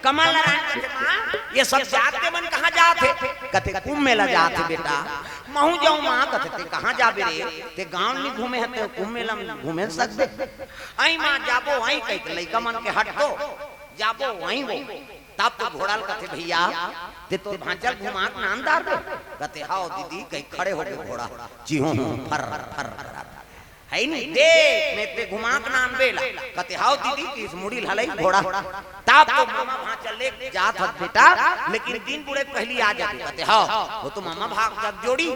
कमल नारायण कथे, माँ, ये सब जात के मन कहाँ जात हे? कथे, कुंभ मेला जात हे बेटा। महू जाऊं माँ, कथे, ते कहाँ जाबे रे? ते गांव नहीं घूमे हे, ते कुंभ मेला में घूमे सकबे? आई माँ, जाबो आई कही के लइका मन के हट तो, जाबो आई वो। तब तो घोड़ा ल कथे, भैया, ते तो भांचल घुमा के नान डारबे? कथे, हाओ दीदी, कही खड़े हो गए घोड़ा, चिहू फर फर फर। है नी? देख, मैं ते घुमा के नान बेला। कथे, हाओ दीदी, कि इस मुड़ी ल हलई घोड़ा। तब तो मामा भांचल ले जात हस बेटा, लेकिन दिन बुड़े पहली आ जाबे। कथे, हाओ, वो तो मामा भाग जग जोड़ी,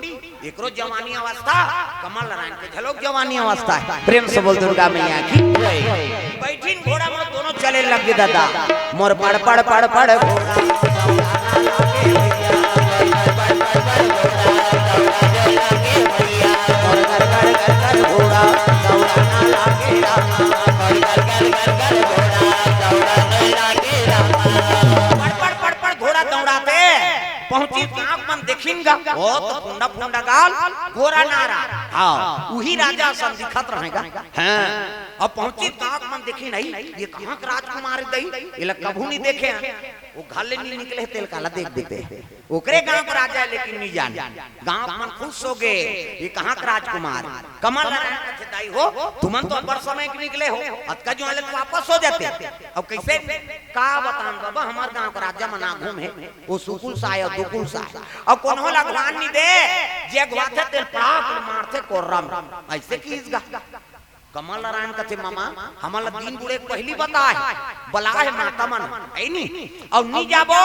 एकरो जवानी अवस्था, कमल नारायण के झलोक जवानी अवस्था है। प्रेम से बोल दुर्गा मैया की जय। बैठिन घोड़ा में दोनों चले लग गे दादा। मोर पड़ पड़ पड़ पड़ घोड़ा। मोर गड़ गड़ गड़ गड़ घोड़ा दौड़ाना लागे रामा। मोर गड़ गड़ गड़ गड़ घोड़ा दौड़ाना लागे रामा। पड़ पड़ पड़ पड़ घोड़ा दौड़ाते पहुंची, गांव मन देखिन गा, ओ तो फुंडा फुंडा गाल, गोरा नारा। हाँ, उही राजा असन दिखत रहेगा। हाँ, अब पहुंची, गांव मन देखिन, नहीं, ये कहाँ के राजकुमार दई, एला कभू नहीं देखे हैं। वो घर ले नहीं निकले, तेल काला देख देते हैं। ओकरे गांव के राजा है, लेकिन नहीं जाने। गांव मन खुश हो गए, ये कहाँ के राजकुमार? कमल नारायण कथे, दाई हो, तुमन तो अब्बड़ समय के निकले हो, अतका जो आले तो वापस हो जाते। अब कैसे? का बतान बाबा, हमार गांव के राजा मन आघू में, वो सुकुल साय और दुकुल साय। अब कोनो ला अगवान नहीं दे, जे अगवाथे तेल पड़ाक मारथे कोर्रा में। ऐसे किहिस गा। कमल नारायण कथे, मामा, हमन ला दिन बुड़े के पहिली बताए, बलाए माता मन, है नी? अउ नी जाबो,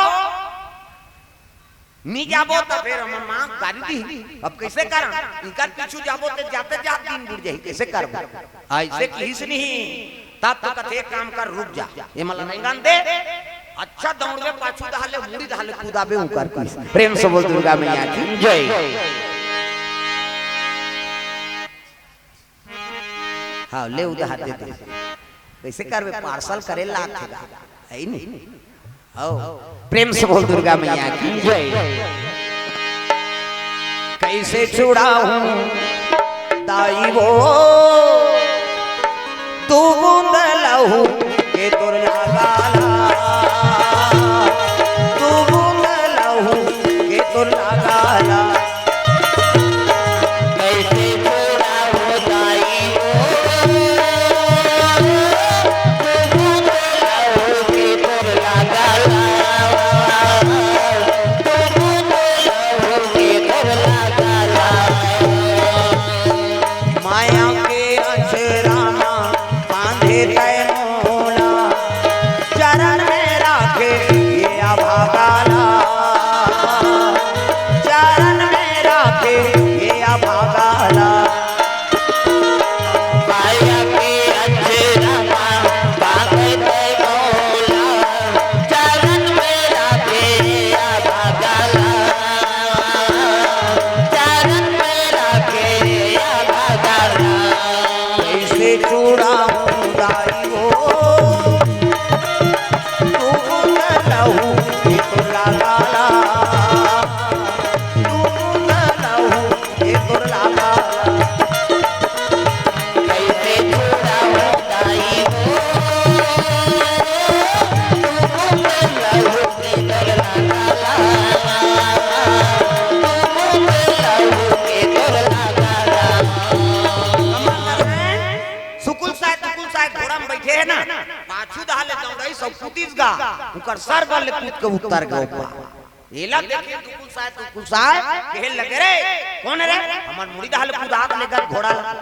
नी जाबो त फेर हमर माँ गारी दी। अब कैसे करन? इनकर पीछू जाबो त जाते जात दिन बुड़ जाही, कैसे करबो? ऐसे किहिस नहीं। तब तो कथे, एक काम कर, रुक जा, ये मन ला रेंगन दे। अच्छा दौड़बे पाछू दहाले, मुड़ी दहाले कूदाबे ऊपर की। प्रेम से बोल दुर्गा मैया की जय। हाँ, ले उधार दे दे। कैसे करबे? पार्सल करे लाग थे गा। है नी? हो। प्रेम से बोल दुर्गा मैया की जय। कैसे छुड़ाऊं दाई वो, दू बूंद लहू के तोर लगाला, दू बूंद लहू के तोर लगाला। कैसे छोड़ा हो दाई हो, तू बोला हो के तोर लागला, तू बोला हो के तोर लागला। गा, उकर सर बर ले कूद के उतर गे ऊपर। एला देखे दुकुल साय, दुकुल साय, कहे लगे, "रे, कोन रे? हमर मुड़ी डहर ले कुदात ले गा घोड़ा ला।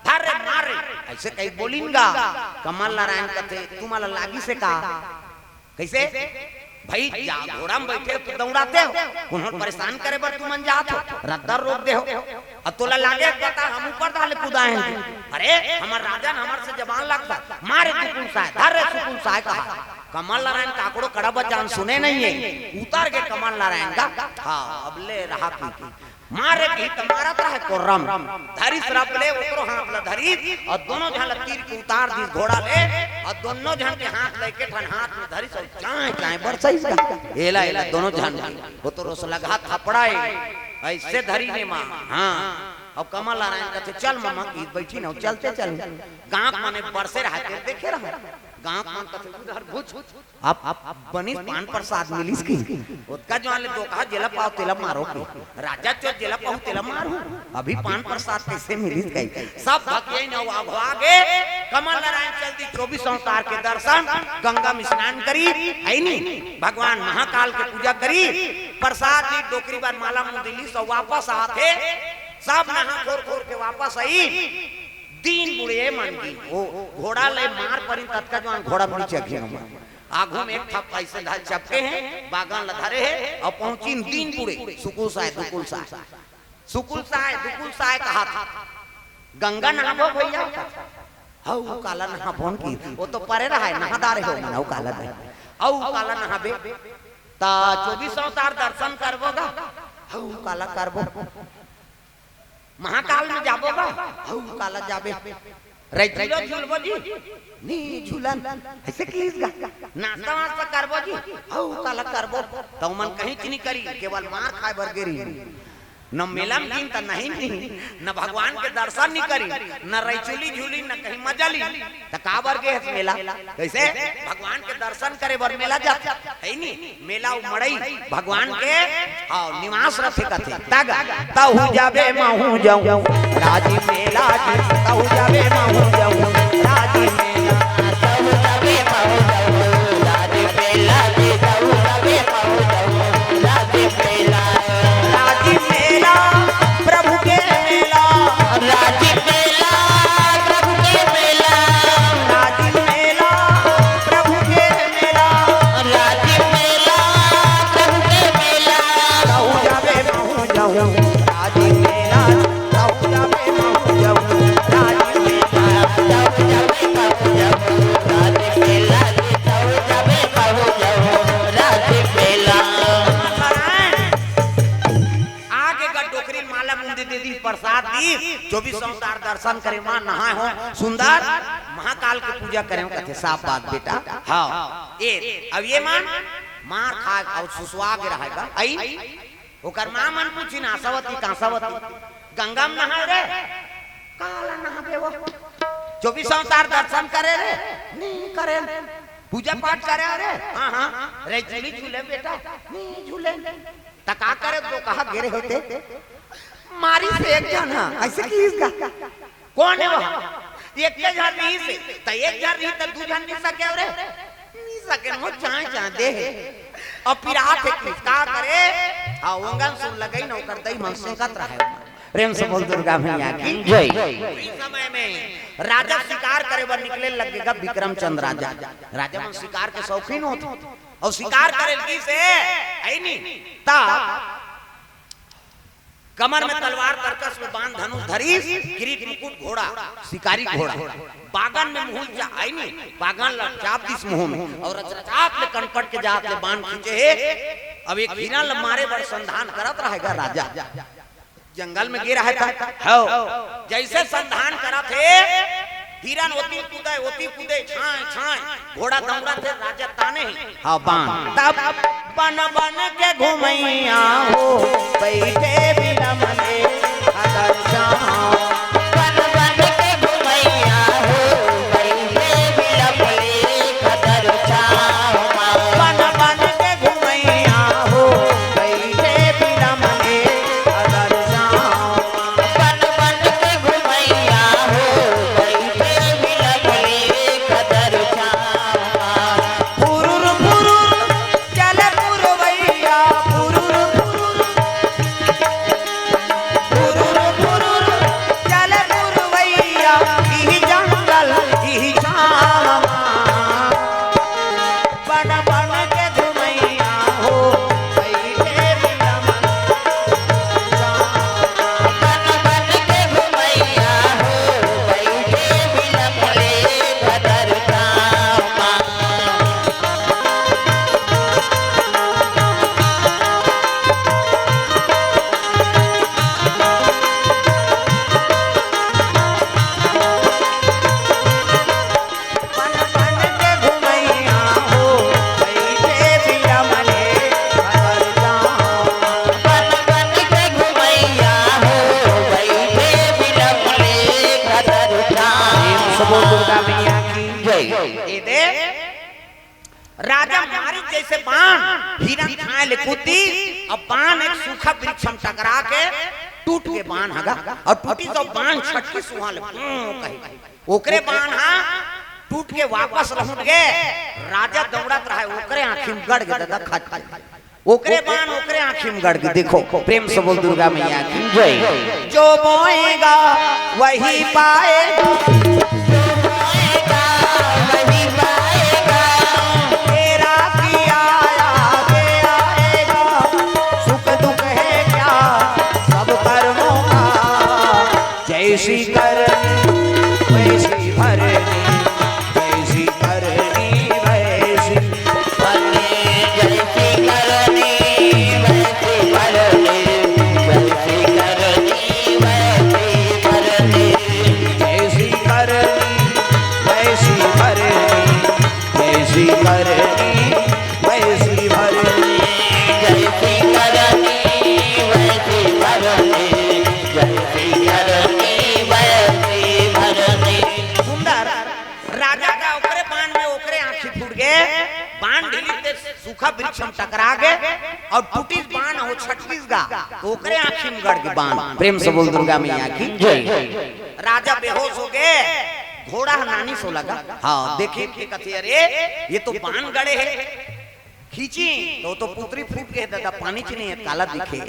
धर रे, मार रे।" अइसे कहि बोलिन गा। कमल नारायण कथे, "तुमन ला लागिस हे का?" कइसे? भई, जा घोड़ा म बइठे हो त दउड़ाते हो, कोनो ल परेसान करे बर तुमन जात हो, रद्दा रोक दे हो। अब तोला लागे हे पता, हम ऊपर डहर ले कुदाए हन। अरे, हमर राजा न हमर से जबान लड़थे, मार रे दुकुल साय, धर रे सुकुल साय कहा। कमल नारायण काकड़ो कड़ा बचान सुने नइ हे, उतर गे कमल नारायण गा। हाँ, अब ले रहा पी के। मार रे कही त मारत रहे कोर्रम। धरिस रप ले ओकरो हाथ ल धरिस, अउ दोनों झन ल तीर के उतार दिस घोड़ा ले, अउ दोनों झन के हाथ ल एके ठन हाथ म धरिस, अउ चाँय चाँय बरसइस गा। एला, एला दोनों झन, ओ तो रोसलगहा थपड़ा ए, अइसे धरिन ए माँ। हाँ, अउ कमल नारायण कथे, "चल ममा," कहिस बइठिन अउ चलते चले। गाँव के मन बरसे रहय ते देखे रहय। गाँव के मन कथे, "उधर भुज।" अब, अब बनिस पान प्रसाद मिलिस कि? ओतका जुवान ले दोकहा जेला पाव तेला मारो कि? राजा चोर जेला पाहू तेला मारहूँ। अभी पान प्रसाद कइसे मिलिस कहि? सब भकियाइन अउ अघवा गे। कमल नारायण चल दिस चौबीस अवतार के दर्शन, गंगा म स्नान करिस, हइ नी? भगवान महाकाल के पूजा करिस, प्रसाद ली, डोकरी बर माला मुंदी लिस, सब वापस आत हे। सब नहा खोर खोर के वापस आइस। दीन बुढ़े मन की, ओ घोड़ा ले मार परिन, ततका जुवान घोड़ा म नी चघिन। आघू म एक ठप अइसे धर चपके हे, बागन ल धरे हे, अउ पहुँचिन दीन बुढ़े, सुकुल साय, दुकुल साय। सुकुल साय, दुकुल साय कहत, "गंगा नहाबो भइया?" "हउ काला नहाबोन," कहिस, ओ तो परे रहय, नहा डारे हे मन, "हउ काला नहाबे?" "हउ काला नहाबे?" "त चौबीस अवतार दर्शन करबो गा?" "हउ काला करबो?" "महाकाल म जाबो गा?" "हउ काला जाबे?" "रइचुला झूलबो जी?" "नी झूलन।" अइसे कहिस गा। "नास्ता वास्ता करबो जी?" "हउ काला करबो।" त ओमन कहींच नी करिन, केवल मार खाय बर गे रहिन। न मेला म गिन त नहाइन, न भगवान के दर्शन नी करिन, न रइचुली झूलिन, न कहीं मजा लिन। त काबर गे हस मेला? कइसे? भगवान के दर्शन करे बर मेला जाथे, हइ नी? मेला अउ मड़ई भगवान के, हाँ, निवास रथे कथे। तग, तहूँ जाबे महूँ जाहूँ, राजिम मेला जी, तहूँ जाबे महूँ जाहूँ, राजिम मेला। तहूँ जाबे महूँ जाहूँ, राजिम मेला जी, तहूँ जाबे महूँ जाहूँ, राजिम मेला। राजिम मेला, प्रभु के मेला। राजिम मेला, प्रभु के मेला। राजिम मेला, प्रभु के मेला। राजिम मेला, प्रभु के मेला। तहूँ जाबे महूँ जाहूँ, राजिम मेला। तहूँ जाबे महूँ जाहूँ, राजिम मेला। तहूँ जाबे महूँ जाहूँ, राजिम मेला। तहूँ जाबे महूँ जाहूँ, राजिम मेला। आगे गा डोकरी माला मुंदी दे दिस, प्रसाद दिस, चौबीस अवतार दर्शन करे माँ नहाय हों, सुंदर महाकाल के पूजा करे हों, कथे साफ बात बेटा। हाँ, ए, अब ए मन मार खा अउ सुसवा गे रहय गा, अइ ओकर माँ मन पूछिन, "आशावती, काशावती, गंगा म नहाय रे?" "काला नहाबे वो?" "चौबीस अवतार दर्शन करे रे?" "नी करे।" "पूजा पाठ करे रे?" "हाँ, हाँ।" "रइचुली झूले बेटा?" "नी झूले।" "त का करे दोकहा गे रहे हो ते?" "मारिस एक झन ह।" अइसे कहिस गा। "कोन हे वो?" "एके झन रहिस हे।" "त एक झन रहिस त दू झन नी सके रे?" "नी सके, वो चाँय चाँय दे हे।" "अब पिरात हे कि का करे?" हाँ, ओंगन सुन लगइन, ओकर दई मन सेंकत रहय। प्रेम से बोल दुर्गा मैया की जय। उही समय में राजा शिकार करे बर निकले लगे गा, विक्रमचंद राजा। राजा मन शिकार के शौकीन होथे, अउ शिकार करे ल गिस हे, हइ नी? त कमर में तलवार, तरकस में बाण, धनुष धरिस, किरीट मुकुट घोड़ा, शिकारी घोड़ा, बागन में मुहुल चा-, हइ नी? बागन ल चाप दिस मुँह में, अउ रचरचात ले कनपट के जात ले बाण खींचे हे। अब एक हिरन ल मारे बर संधान करत रहय गा राजा। जंगल में गे रहय त, हव, जइसे संधान करत हे, हिरन ओती कूदय, ओती कूदय, छाँय, छाँय, घोड़ा दउड़त हे, राजा ताने हे। हाँ, बाण। तब बन बन के घुमैया हो, बइठे बिलम ले अदर छाँव। बन बन के घुमैया हो, बइठे बिलम ले अदर छाँव। बन बन के घुमैया हो, बइठे बिलम ले अदर छाँव। बन बन के घुमैया हो, बइठे बिलम ले अदर छाँव। फुरुर जइसे बान हिरन खाए ले कूदतिस, अब बान एक सूखा वृक्ष म टकरा के टूट गे बान ह गा, अउ टूटिस त बान छटकिस उहाँ ले, "हूँ," कहि। ओकरे बान ह टूट के वापस लहुट गे, राजा दउड़त रहय, ओकरे आँखी म गड़ गे ददा खटकन। ओकरे बान ओकरे आँखी म गड़ गे। देखो, प्रेम से बोल दुर्गा मैया की जय। जो बोएगा वही पाएगा, जो बोएगा वही पाएगा, तेरा किया आगे आएगा, सुख दुख है क्या सब कर्मों का, जैसी करनी वैसी भरनी, जैसी करनी वैसी भरनी, जैसी करनी वैसी भरनी, जैसी करनी वैसी भरनी, जैसी करनी वैसी भरनी, जैसी करनी वैसी भरनी, जैसी करनी वैसी भरनी, जैसी करनी वैसी भरनी। सुंदर राजा का ओकरे बान में ओकरे आँखी फूट गे, बान ढिलिस ते सूखा वृक्ष म टकरा गे, अउ टूटिस बान हो छटकिस गा, त ओकरे आँखी म गड़ गे बान। प्रेम से बोल दुर्गा मैया की जय। राजा बेहोश हो गे, घोड़ा ह नानिस ओला गा। हाँ, देखे के कथे, "अरे, ये तो बान गड़े हे।" खींची त ओ तो पुतरी फूट गे ददा, पानीच नइ हे, काला दिखे।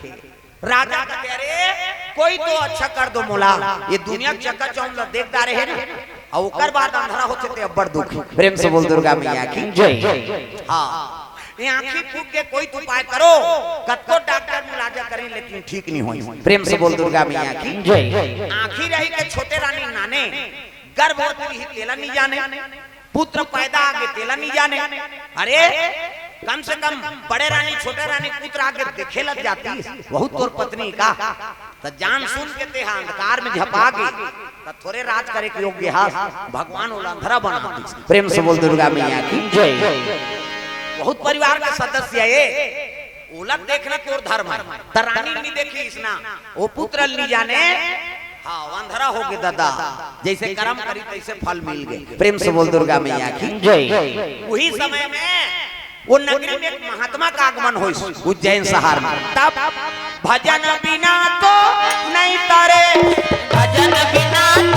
राजा कथे, "अरे, कोई तो अच्छा कर दो मोला, ये दुनिया के चकाचौंध ल देख डारे हे ना, अउ ओकर बाद अंधरा होथे ते अब्बड़ दुख।" प्रेम से बोल दुर्गा मैया की जय। हाँ, ये आँखी फूट गे, कोई तो उपाय करो। कतको डॉक्टर मुलाजा करिन लेकिन ठीक नइ होइस। प्रेम से बोल दुर्गा मैया की जय। आँखी रहिके छोटे रानी नाने, गर्भवती रही तेला नइ जाने, पुत्र पैदा आगे तेला नइ जाने। अरे, कम से कम बड़े रानी, छोटे रानी, पुत्र आगे देखे लग जातिस, वहू तोर पत्नी का। त जान सुन के तेहा अंधकार में झपा गे, त थोरे राज करे के योग्य हस, भगवान ओला अंधरा बना दिस। प्रेम से बोल दुर्गा मैया की जय। बहुत परिवार के सदस्य ए, ओला देखना तोर धर्म हे, त रानी ल नइ देखिस ना, ओ पुत्र ल नइ जाने। हाँ, अंधरा हो गे ददा, जइसे करम करिस तइसे फल मिल गे। प्रेम से बोल दुर्गा मैया की जय। उही समय में ओ नगरी में एक महात्मा का आगमन होइस उज्जैन शहर में। तब भजन बिना तो नइ तरे, भजन बिना तो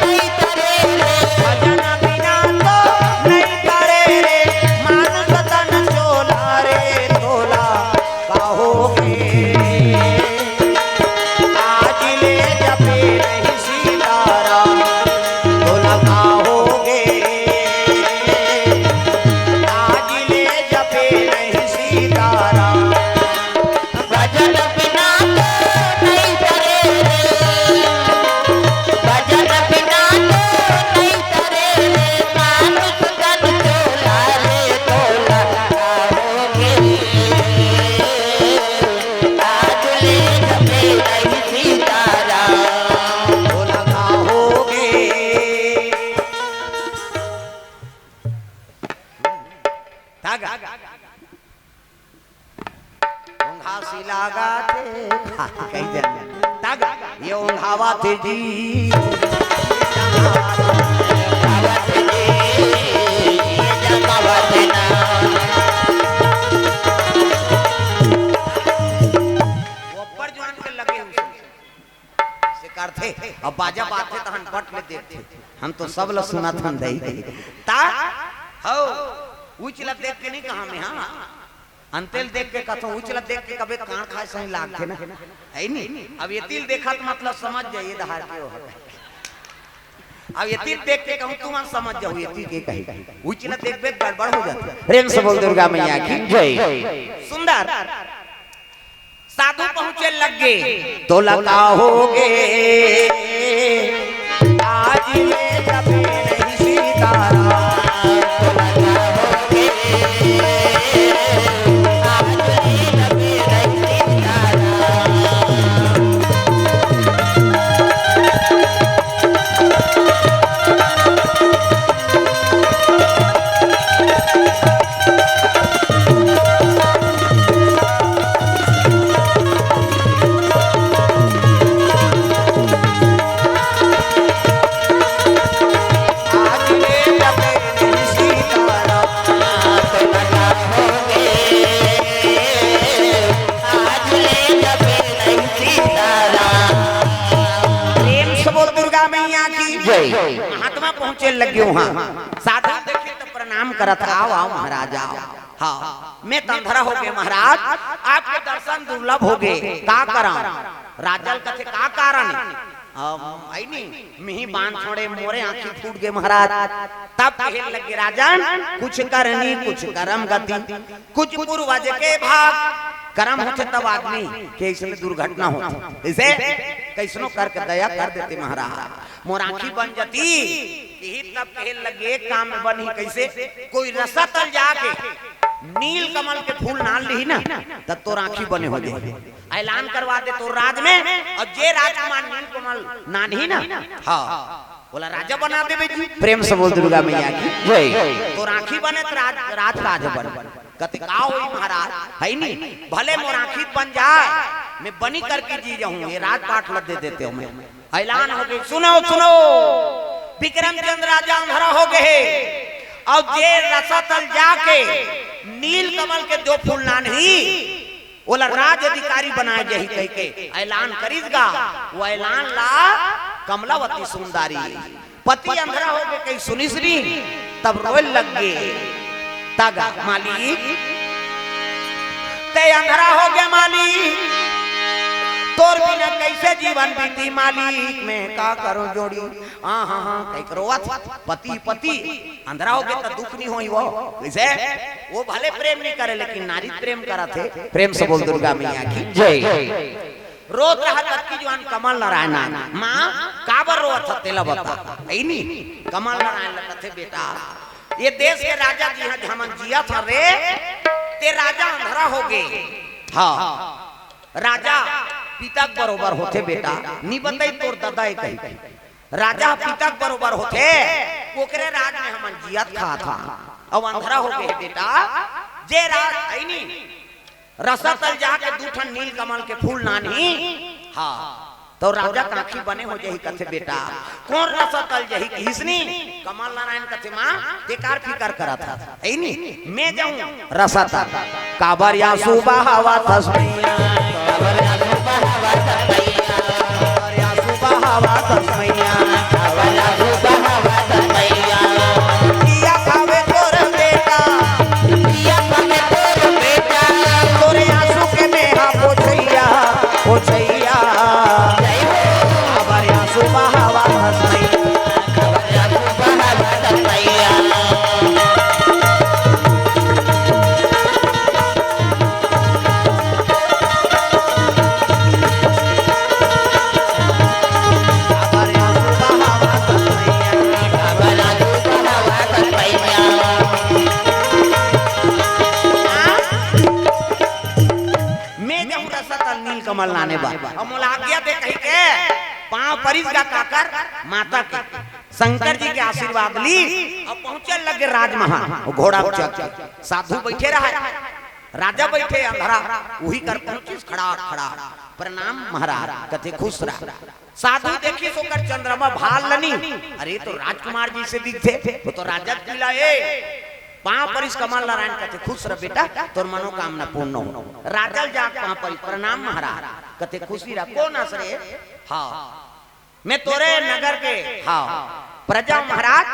नइ तरे रे, भजन बिना तो नइ तरे रे, मानुष तन चोला रे तोला कहोगे। आज ले जपे नहीं सीताराम, तोला कहोगे। आज ले जपे नहीं सीताराम। भजन बिना तो नहीं तरे रे, भजन बिना तो नहीं तरे रे, मानुष तन चोला रे तोला कहोगे। आज ले जपे नहीं सीताराम, तोला कहोगे। धागा। ओंघासी लागा थे, कही दे। धागा। ये ओंघावा थे जी। वो अब्बड़ जुआन के लगे हुए। से करथे, अब बाजा बाजथे तहन बट ले देखथे। हम तो सब ल सुनत हन दई। ता, हौ, उच ल देख के नहीं कहा मैं, हाँ। अंते ल देख के कथों, उच ल देख के कबे कान खाए सही लागथे ना। हे नी? अब एती ल देखत मतलब समझ जाइए दहार के हो। अब एती ल देख के कहूँ तुमन समझ जाहू, एती के कही। उच ल देखबे गड़बड़ हो जाथे। प्रेम से बोल दुर्गा मैया की जय। सुंदर। साधु पहुँचे लग गे, तोला कहोगे। आज ले जपे नहीं सीताराम, तोला कहोगे। आज ले जपे नहीं सीताराम। महात्मा पहुंचे लगे उहाँ। साधु देखे तो प्रणाम करत, "आओ, आओ महाराज, आओ।" हाँ, मैं त अंधरा हो गे महाराज, आपके दर्शन दुर्लभ हो गे, का करंव? राजा ल कथे, "का कारण हे?" अब आई नी, मिही बांध छोड़े, मोरे आँखी फूट गे महाराज। तब कहे लगे, "राजन, कुछ करनी, कुछ करम गति, कुछ पूर्वज के भाग।" करम होथे तब आदमी के इसने दुर्घटना होथे। इसे कैसनो करके दया कर देते महाराज, मोर आँखी बन जाती। यही तब कहे लगे, एक काम में बनही, कैसे? कोई रसा तल जाके नील कमल के फूल नान लिही ना, तब तोर आँखी बने हो जाही। ऐलान करवा दे तोर राज में, अउ जे राजकुमार नील कमल नानही ना, हाँ, ओला राजा बना देबे जी। प्रेम से बोल दुर्गा मैया की जय। तोर आँखी बने त राज, राजकाज बने। कथे, "का होई महाराज, है नी? भले मोर आँखी बन जाए, मैं बनी करके जी जाहूँ, ये राजपाट ल दे देते हो मैं।" ऐलान हो गे, सुनो, सुनो, विक्रमचंद राजा अंधरा हो गे हे, अउ जे रसा तल जाके नील कमल के दो फूल नानही, ओला राज अधिकारी बनाए जाही कहिके ऐलान करिस गा। वो ऐलान ला कमलावती सुंदरी पति अंधरा हो गे कहि सुनिस नी, तब रोए लग गे। तगा, "मालिक, तैं अंधरा हो गे मालिक, तोर बिना कैसे जीवन बीती मालिक, मैं का करूं जोड़ी।" हाँ, हाँ, हाँ, कहिके रोवत, पति, पति, अंधरा हो गे त दुख नहीं होई वो। कैसे? वो भले प्रेम नहीं करे, लेकिन नारी प्रेम करत हे। प्रेम से बोल दुर्गा मैया की जय। रोत रहा तब की जुआन कमल नारायण नाम। माँ, काबर रोवत ह तेला बता। ऐ नी, कमल नारायण ल कथे, "बेटा, ये देश के राजा जी ह, हमन जियत हन रे, ते राजा अंधरा हो गे।" हाँ, राजा पिता के बरोबर होथे बेटा, नी बताई तोर ददा ए कही। राजा पिता के बरोबर होथे, ओकरे राज में हमन जियत खात हन। अउ अंधरा हो गे बेटा, जे राज ऐ नी, रसा तल जाके दू ठन नील कमल के फूल नानही, हाँ, तो राजा के आँखी बने हो जाही कथे बेटा। कोन रसा तल जाही किहिस नी? कमल नारायण कथे, "माँ, बेकार फिकर करत हस।" ऐ नी, मैं जाहूँ रसा तल। काबर आँसू बहावत हस मैया, काबर आँसू बहावत हस मैया, काबर आँसू बहावत हस मैया, काबर आँसू बहावत हस मैया। किया खावे तोर बेटा, किया खावे तोर बेटा, तोरे आँसू के मेहा पोछैया, पोछैया। काबर आँसू बहावत हस मैया, काबर आँसू बहावत हस मैया। मैं जाहूँ रसा तल नील कमल लाने बर, अउ मोला आज्ञा दे कहिके पाँव परिस गा काकर, माता के। शंकर जी के आशीर्वाद ली अउ पहुँचे लगे राजमहल, वो घोड़ा पे चढ़ के। साधु बइठे रहय, राजा बइठे अंधरा, उही कर पहुँचिस खड़ा खड़ा। "प्रणाम महाराज।" कथे, "खुश रह।" साधु देखिस ओकर चंद्रमा भाल ल नी, "अरे, तो राजकुमार जइसे दिखथे, वो तो राजा के पीला ए।" पाँव परिस कमल नारायण, कथे, "खुश रह बेटा, तोर मनोकामना पूर्ण हो।" राजा ल जाके पाँव परिस, "प्रणाम महाराज।" कथे, "खुशी रह।" "कोन हस रे?" "हाँ, मैं तोरे नगर के, हाँ, प्रजा महाराज,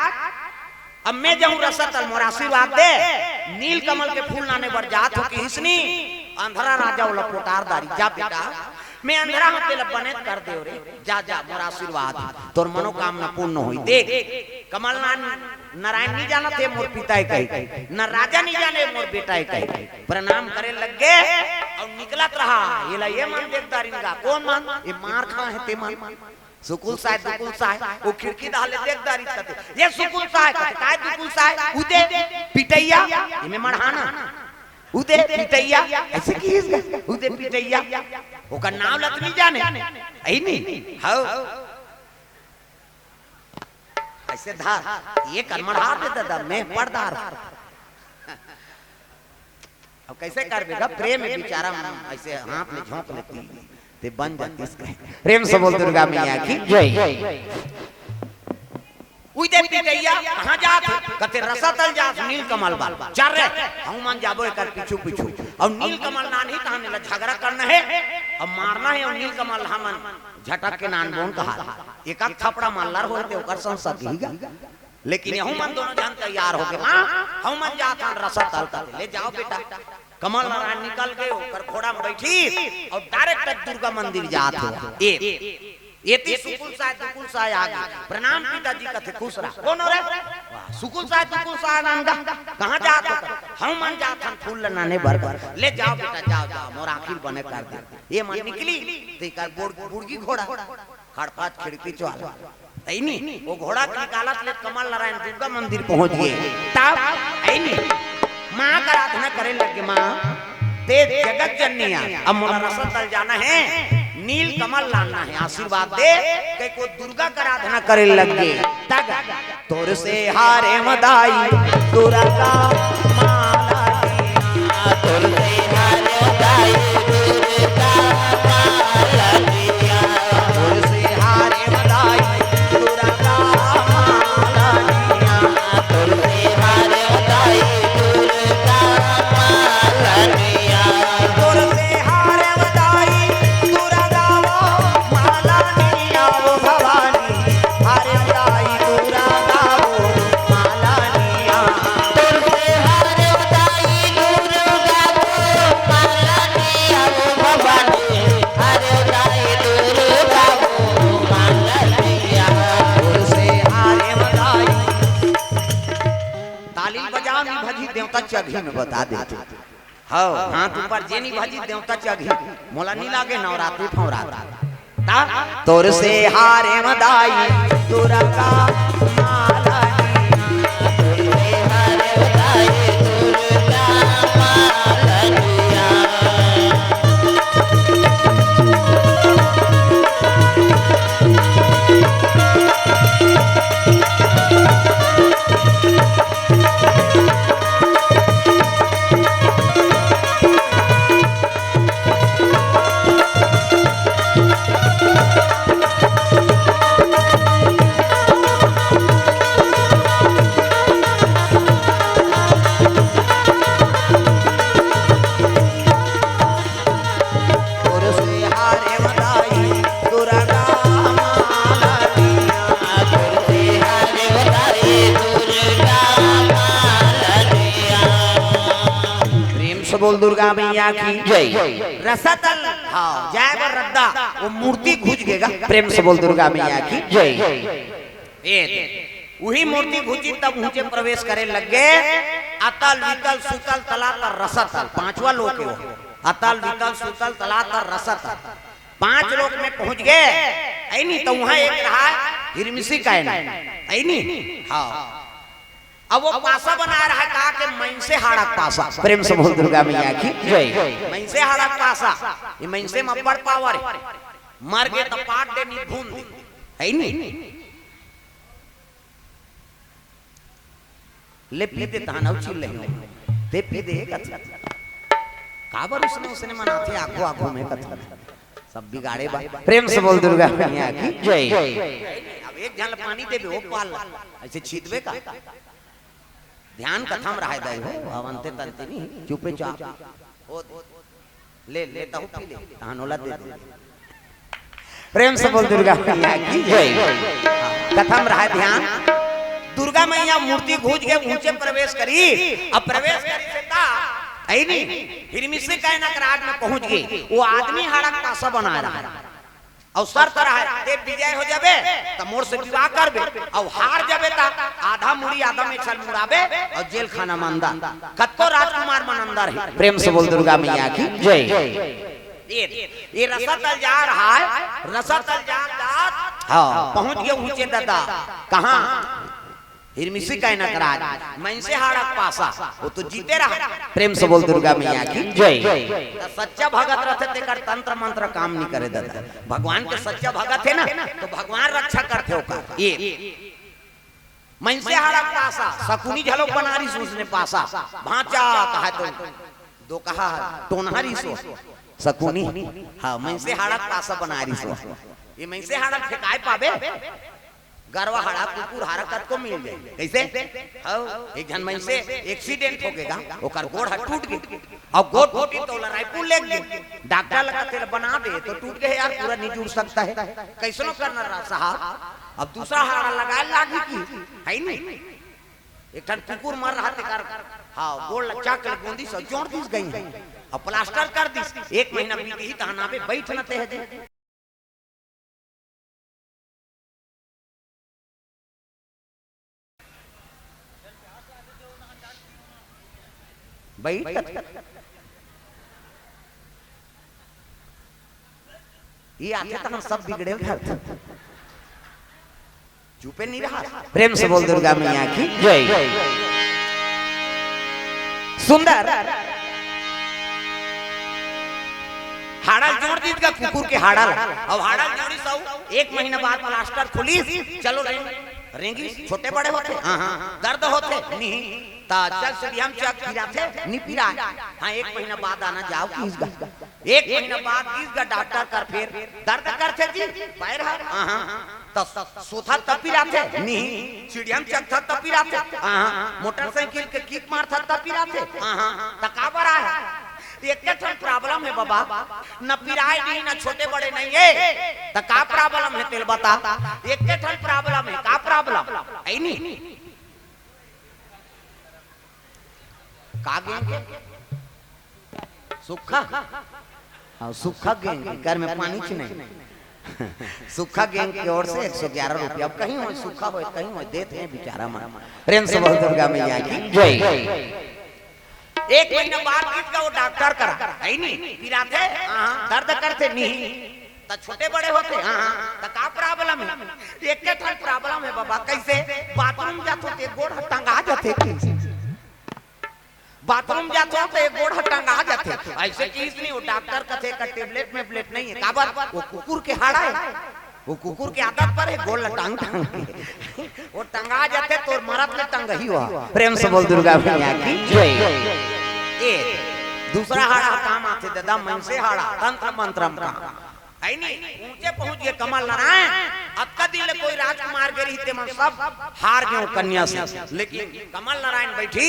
अब मैं जाहूँ रसा तल, मोर आशीर्वाद दे, नील कमल के फूल लाने बर जात हों किहिस नी।" अंधरा राजा ओला पोटार डारिस, "जा बेटा, मैं अंधरा हूँ, तेला बने कर देव रे, जा, जा, मोर आशीर्वाद, तोर मनोकामना पूर्ण होही।" देख, कमल नारायण नी जानत हे मोर पिता ए कही, न राजा नी जाने मोर बेटा ए कही। प्रणाम करे लग गे अउ निकलत रहा, एला ए मन देख डारिन गा, "कोन मन? ए मार खाय हे ते मन।" सुकुल साय, दुकुल साय, वो खिड़की डहर ले देख डारिस कथे, "ये सुकुल साय।" कथे, "काय दुकुल साय?" "उदे पिटैया, एमे मढ़ाना, उदे पिटैया।" अइसे किहिस गा, "उदे पिटैया।" ओकर नाव ल त नी जाने, ऐ नी? हव। अइसे धार, ये कर मढ़ा दे ददा, मैं पड़दार। अब कइसे करबे गा, प्रेम में बिचारा अइसे हाथ में झोंक लेतिस, ते बन जातिस कहे। प्रेम से बोल दुर्गा मैया की जय। "उदे पिटैया, कहाँ जात हे?" कथे, "रसा तल जात, नील कमल बर।" "चल रे, हमन जाबो एकर पीछू पीछू। अउ नील कमल नानही तहन एला झगड़ा करना हे, अउ मारना हे, अउ नील कमल हमन झटक के नानबोन कहा, एक आध थपड़ा मार लर होय ते ओकर संग सकिही गा। लेकिन यहू मन दोनों झन तैयार होके, "माँ, हम मन जात हन रसतल।" कथे, "ले जाव बेटा।" कमल नारायण निकल के ओकर घोड़ा में बैठी अउ direct दुर्गा मंदिर जात हे। ए, एती सुकुल साय, दुकुल साय आगे, "प्रणाम पिताजी।" कथे, "खुश रह।" "कोन हो रे?" "वाह, सुकुल साय, दुकुल साय नान गा।" "कहाँ जात हो?" "हम मन जात हन फूल ल नाने बर।" "ले जाव बेटा, जाव, जाव, मोर आँखी ल बने कर दे।" ए मन निकली, त एकर बुड़-, बुड़गी घोड़ा, खड़पात खिड़की चोला। तइनी, ओ घोड़ा के निकालत ले कमल नारायण दुर्गा मंदिर पहुंच गे। तब, अइनी, माँ का आराधना करे लगे, "माँ, ते जगत जननी आ, अब मोला रसतल जाना हे, नील कमल लाना हे, आशीर्वाद दे," कहिके दुर्गा का आराधना करे लगे। तब तोर से हारे म दाई दुर्गा माला दिया। तोर से हारे म दाई दुर्गा माला दिया। तोर से हारे म दाई दुर्गा माला दिया। तोर से हारे म दाई दुर्गा माला दिया। तोर से हारे म दाई दुर्गा माला दिया, ओ भवानी। हारे म दाई दुर्गा वो माला दिया। तोर से हारे म दाई दुर्गा वो माला दिया, ओ भवानी। हारे म दाई दुर्गा वो माला दिया। तोर से हारे म दाई। ताली बजाव नी भजी, देवता चघी में बता देते। हव, हाथ ऊपर जे नी भजी देवता चघी। मोला नी लागे नवरात्रि फवरात्रि। ता तोर से हारे म दाई दुर्गा माला दिया। तोर से हारे म दाई दुर्गा माला दिया। तोर से हारे म दाई दुर्गा माला दिया। तोर से हारे म दाई दुर्गा माला दिया। प्रेम से बोल दुर्गा मैया की जय। रसातल, हाँ, जाय बर रद्दा, वो मूर्ति घुस गेगा। प्रेम से बोल दुर्गा मैया की जय। ए, उही मूर्ति घुसी तब ऊंचे प्रवेश करे लग गे। अतल, वितल, सुतल, तलातल, रसातल, पांचवा लोक हे वो। अतल, वितल, सुतल, तलातल, रसातल, पांच लोक में पहुंच गे। अइनी तो वहां एक रहा हिरमिसी कायना, अइनी, हाँ। अब वो पासा बना रहा है, कहा के मइनसे हाड़ा के पासा। प्रेम से बोल दुर्गा मैया की जय। मइनसे हाड़ा के पासा, ये मइनसे में बड़ power हे। मर गे त पाट दे, नी भून दे, हे नी? ले पी दे, तहान अउ चिल्ले। ते पी दे, कथी? काबर उसने, उसने मनाथे आखो, आखो में कथी? सब बिगाड़े बा। प्रेम से बोल दुर्गा मैया की जय। अब एक झन ल पानी देबे, ओ पाल ला। अइसे छीतबे का? ध्यान कथा म रहे दाई हो, अवंते तंते नहीं, चुपे चाप। ओ, ले, ले, तहु पी ले, तहान ओला दे दे। प्रेम से बोल दुर्गा मैया की जय। कथा म रहे ध्यान। दुर्गा मैया मूर्ति घुस गे, ऊंचे प्रवेश करी, अब प्रवेश करी से ता, अइनी, हिरमिसी कायना के राज में पहुंच गे, वो आदमी हाड़ा के पासा बना रहा। अउ शर्त रहे, ते विजय हो जाबे, त मोर से विवाह करबे, अउ हार जाबे, त आधा मुड़ी, आधा मेछा ल मुड़ाबे, अउ जेल खाना में अंदर। कतको राजकुमार मन अंदर हे। प्रेम से बोल दुर्गा मैया की जय। ये, ये रसातल जा रहा है, रसातल जा, जा, हाँ, पहुंच गे ऊंचे दादा। कहाँ? हिरमिसी कायना के राज, मइनसे हाड़ा के पासा, वो तो जीते रहा। प्रेम से बोल दुर्गा मैया की जय। त सच्चा भगत रथे तेकर तंत्र मंत्र काम नी करे दादा। भगवान के सच्चा भगत हे ना, तो भगवान रक्षा करथे ओकर। ये मइनसे हाड़ा के पासा, सकुनी झलोक बना रहिस उसने पासा, भांचा कहा तो दो कहा टोनहा रहिस वो, सकुनी, हाँ, मइनसे हाड़ा के पासा बना रहिस वो। ये मइनसे हाड़ा फेंकाय पाबे? गरवा हाड़ा, कुकुर हाड़ा कतको मिल जाय। कइसे? हव, एक झन मइनसे accident हो गे गा, ओकर गोड़ ह टूट गे। अउ गोड़ टूटी त ओला रायपुर लेग गे। डॉक्टर ल कथे, बना दे तो टूट गए यार, पूरा नहीं जुड़ सकता है। कैसनो करना रहा साहब, अब दूसरा हाड़ा लगाए लागी की, है नी? एक ठन कुकुर मर रहा तेकर, हाँ, गोड़ ल चाक ले गोंदी से जोड़ दिस गई है, अब प्लास्टर कर दिस। एक महीना बीत ही तहन आबे, बैठ न ते है जे। बैठ। ये आथे त हम सब बिगड़े घर। चुपे नहीं रहा। प्रेम से बोल दुर्गा मैया की जय। सुंदर। हाड़ा जोड़ दीस गा कुकुर के हाड़ा ला। अब हाड़ा जोड़ी सौ, एक महीना बाद प्लास्टर खुली, चलो रेंग, रेंगी, छोटे बड़े होते, हाँ, हाँ, दर्द होते, नहीं, ता चल सीढ़िया म चघ, पिराथे, नहीं पिराए। हाँ, एक महीना बाद आना जाओ किस गा। एक महीना बाद गिस गा डॉक्टर कर, फेर दर्द करथे जी पैर हर, हाँ, हाँ। त सोथा तब पिराथे, नहीं, सीढ़िया म चघथा तब पिराथे, हाँ, हाँ। मोटरसाइकिल के किक मारथा तब पिराथे, हाँ, हाँ। त का बर आय? एक ठन प्रॉब्लम है बाबा, न पिराए नहीं, न छोटे बड़े नहीं है। त का प्रॉब्लम है तेल बता? एक ठन प्रॉब्लम है, का प्रॉब्लम है? नहीं। का गेंग के? सुक्खा? हाँ, सुक्खा गेंग के, घर में पानी च नहीं। सुक्खा गेंग के ओर से एक सौ ग्यारह रुपया। अब कहीं होय सुक्खा होय, कहीं होय, देत हे बिचारा मन। प्रेम से बोल दुर्गा मैया की जय। एक महीना बाद गिस गा वो डॉक्टर करा, है नी? पिराथे, हाँ, दर्द करथे, नहीं। त छोटे बड़े होथे, हाँ, हाँ, त का प्रॉब्लम है? एक ठन प्रॉब्लम है बाबा, कैसे? बाथरूम जाथो ते गोड़ ह टंगा जाथे, कैसे? बाथरूम जाथो ते गोड़ ह टंगा जाथे। ऐसे चीज नहीं हो, डॉक्टर कथे का टेबलेट में ब्लेट नहीं है, काबर? वो कुकुर के हाड़ा है, वो कुकुर के आदत पर है, गोड़ ल टांग टांग के। वो टंगा जाथे, तोर मरत ले टंगही हुआ। प्रेम से बोल दुर्गा मैया की जय। ए, दूसरा हाड़ा काम आथे दादा, मनसे हाड़ा, तंत्र मंत्र म काम। है नी? ऊंचे पहुंच गए कमल नारायण। अतका दिन ले कोई राजकुमार गे रहिस, ते मन सब हार गए कन्या से, लेकिन कमल नारायण बैठी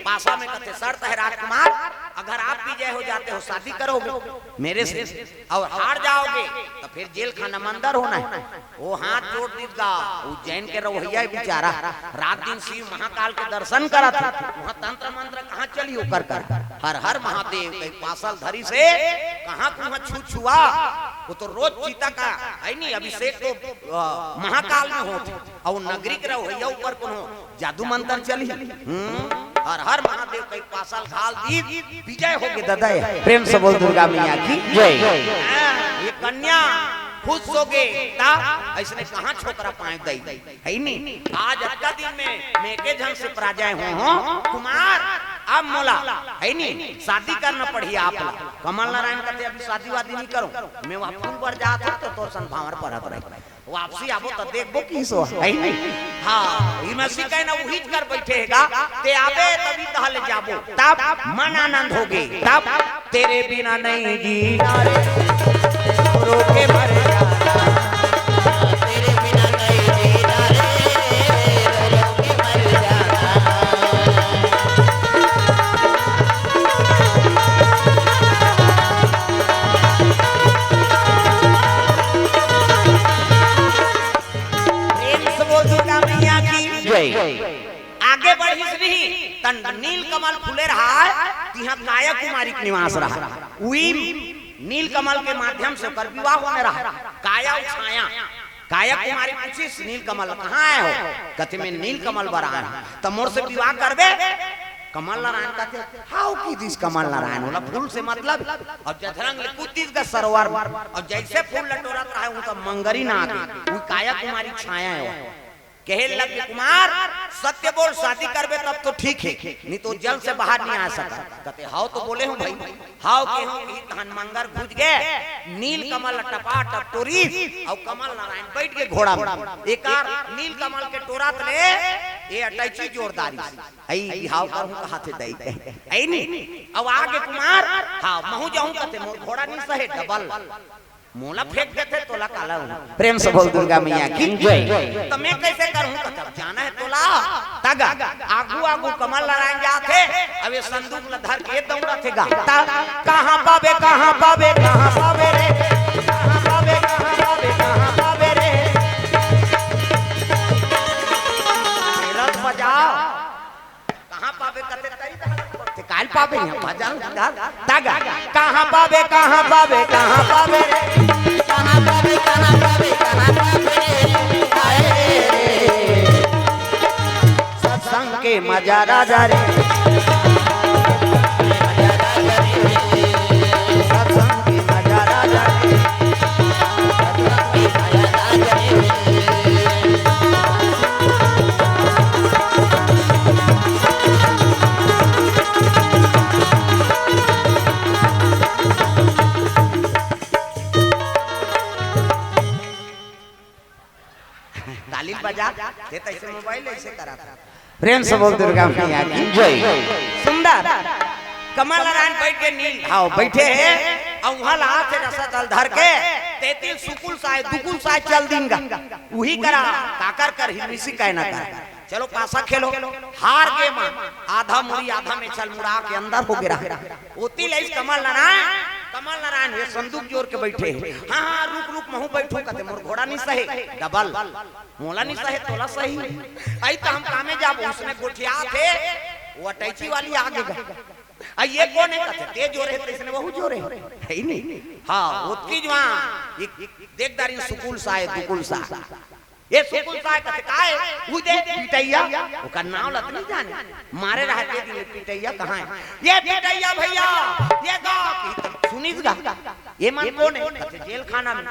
पासा में, कथे, शर्त है राजकुमार, अगर आप विजय हो जाते हो, शादी करोगे मेरे से, और हार जाओगे तो फिर जेल खाना में अंदर होना है। वो हाथ जोड़ दीस गा, उज्जैन के रवैया है बेचारा, रात दिन शिव महाकाल के दर्शन करत है, वहाँ तंत्र मंत्र कहाँ चली ओकर कर, हर हर महादेव के पासल धरिस हे, कहाँ कुहाँ छू छुआ, वो तो रोज चिता का, है नी, अभिषेक तो, अ, महाकाल में होत, और नगरी के रवैया ऊपर कोनो जादू मंत्र चली। हम्म, हर हर महादेव के पासल घाल दीस, विजय हो गे दादा। प्रेम से बोल दुर्गा मैया की जय। हाँ, ये कन्या खुश हो गे, ता ऐसने कहाँ छोकरा पाए दई, है नी? आज अतका दिन में मैं के झन से पराजय हो हो, कुमार, अब मोला, है नी, शादी करना पड़ही आप ला। कमल नारायण कथे, अभी शादी वादी नहीं करो, मैं वहाँ फूल बर जात हूँ तो तोर संग भांवर परत रही। वापसी आबो त देखबो किसो है, नहीं? हाँ, इमसी कहे ना उहिच कर बैठे हे गा, ते आबे तभी तहले जाबो। तब मन आनंद होगे, तब तेरे बिना नहीं जीना रे, रो के मर जाना। तेरे बिना नहीं जीना रे, रो के मर जाना। प्रेम से बोल दुर्गा मैया की जय। आगे बढ़िस नहीं, त नील कमल फूले रहा, तिहाँ काया कुमारी के निवास रहा। उही नील कमल के माध्यम से ओकर विवाह होने रहा। काया अउ छाया, काया कुमारी पूछिस, "नील कमल कहाँ आए हो?" कथे, "मैं नील कमल बर आए हूँ।" "त मोर से विवाह करबे?" कमल नारायण कथे, "हाव," कहि दिस कमल नारायण, ओला फूल से मतलब। अउ जथरंग ले कूद दिस गा सरोवर में। अउ जैसे फूल ल टोरत रहा, वो तो मंगरी ना आगे, वो काया कुमारी छाया है। कहे लगे, "कुमार, सत्य बोल, शादी करबे तब तो ठीक है, नहीं तो जल से बाहर नहीं आ सकत।" कथे, "हाव तो बोले हूँ भाई, हाव के हूँ कि धन मंगर घुस गए, नील कमल टपा टप टोरिस, अउ कमल नारायण बैठ के घोड़ा में, एकार नील कमल के टोरत ले, ये अटैची जोरदारी से, अई बिहाव करहूँ कहाथे दई, अई नहीं, अब आगे कुमार, हाँ, महूँ जाहूँ कथे, मोर घोड़ा नहीं सहे, डबल।" मोला फेंक देथे, तोला काला होना। प्रेम से बोल दुर्गा मैया की जय। त मैं कैसे करहूँ? कथब जाना है तोला। तग आगू आगू कमल नारायण जाथे, अब ये संदूक ल धर के दौड़त हे गा। त कहाँ पाबे, कहाँ पाबे, कहाँ पाबे रे? तगा, कहाँ पाबे, कहाँ पाबे, कहाँ पाबे रे? कहाँ पाबे, कहाँ पाबे, कहाँ पाबे रे? आए रे। सत्संग के मजा राजा रे। सत्संग के मजा राजा रे। ताली बजा, ते तैसे मोबाइल ऐसे करा था। प्रेम से बोल दुर्गा मैया की जय। सुंदर कमल नारायण बैठ के नील, हाँ, बैठे हैं, अउ उहाँ ला हाथ से रसा जल धर के, तेती सुकुल साय, दुकुल साय चल दिन गा। उही करा, काकर कर हिरमिसी काय ना कर। चलो पासा खेलो, हार गे मा, आधा मुड़ी, आधा में चल मुड़ा के अंदर हो गे रहा। ओती लइस कमल नारायण, कमल नारायण ये संदूक जोर के बैठे। हाँ, हाँ, रुक, रुक, महूँ बैठूं, कथे, मोर घोड़ा नहीं सहे, डबल। मोला नहीं सहे, तोला सही। अई त हम कामे जाबो, उसने गोठिया थे, वो अटैची वाली आगे गा। अई ये कोन है, कथे, ते जोरे है, तइसने वहू जोरे है। है ही नहीं। हाँ, ओतकी जुवान, ये देख दारी सुकुल साय, दुकुल साय। ये सुकुल साय कथे, "काय? उ दे पिटैया।" ओकर नाव ल त नहीं जाने। मारे रहा के दिन पिटैया कहाँ है? ये पिटैया भैया, ये गा, सुनिस गा। ये मन कोन है? कथे, "जेल खाना में।"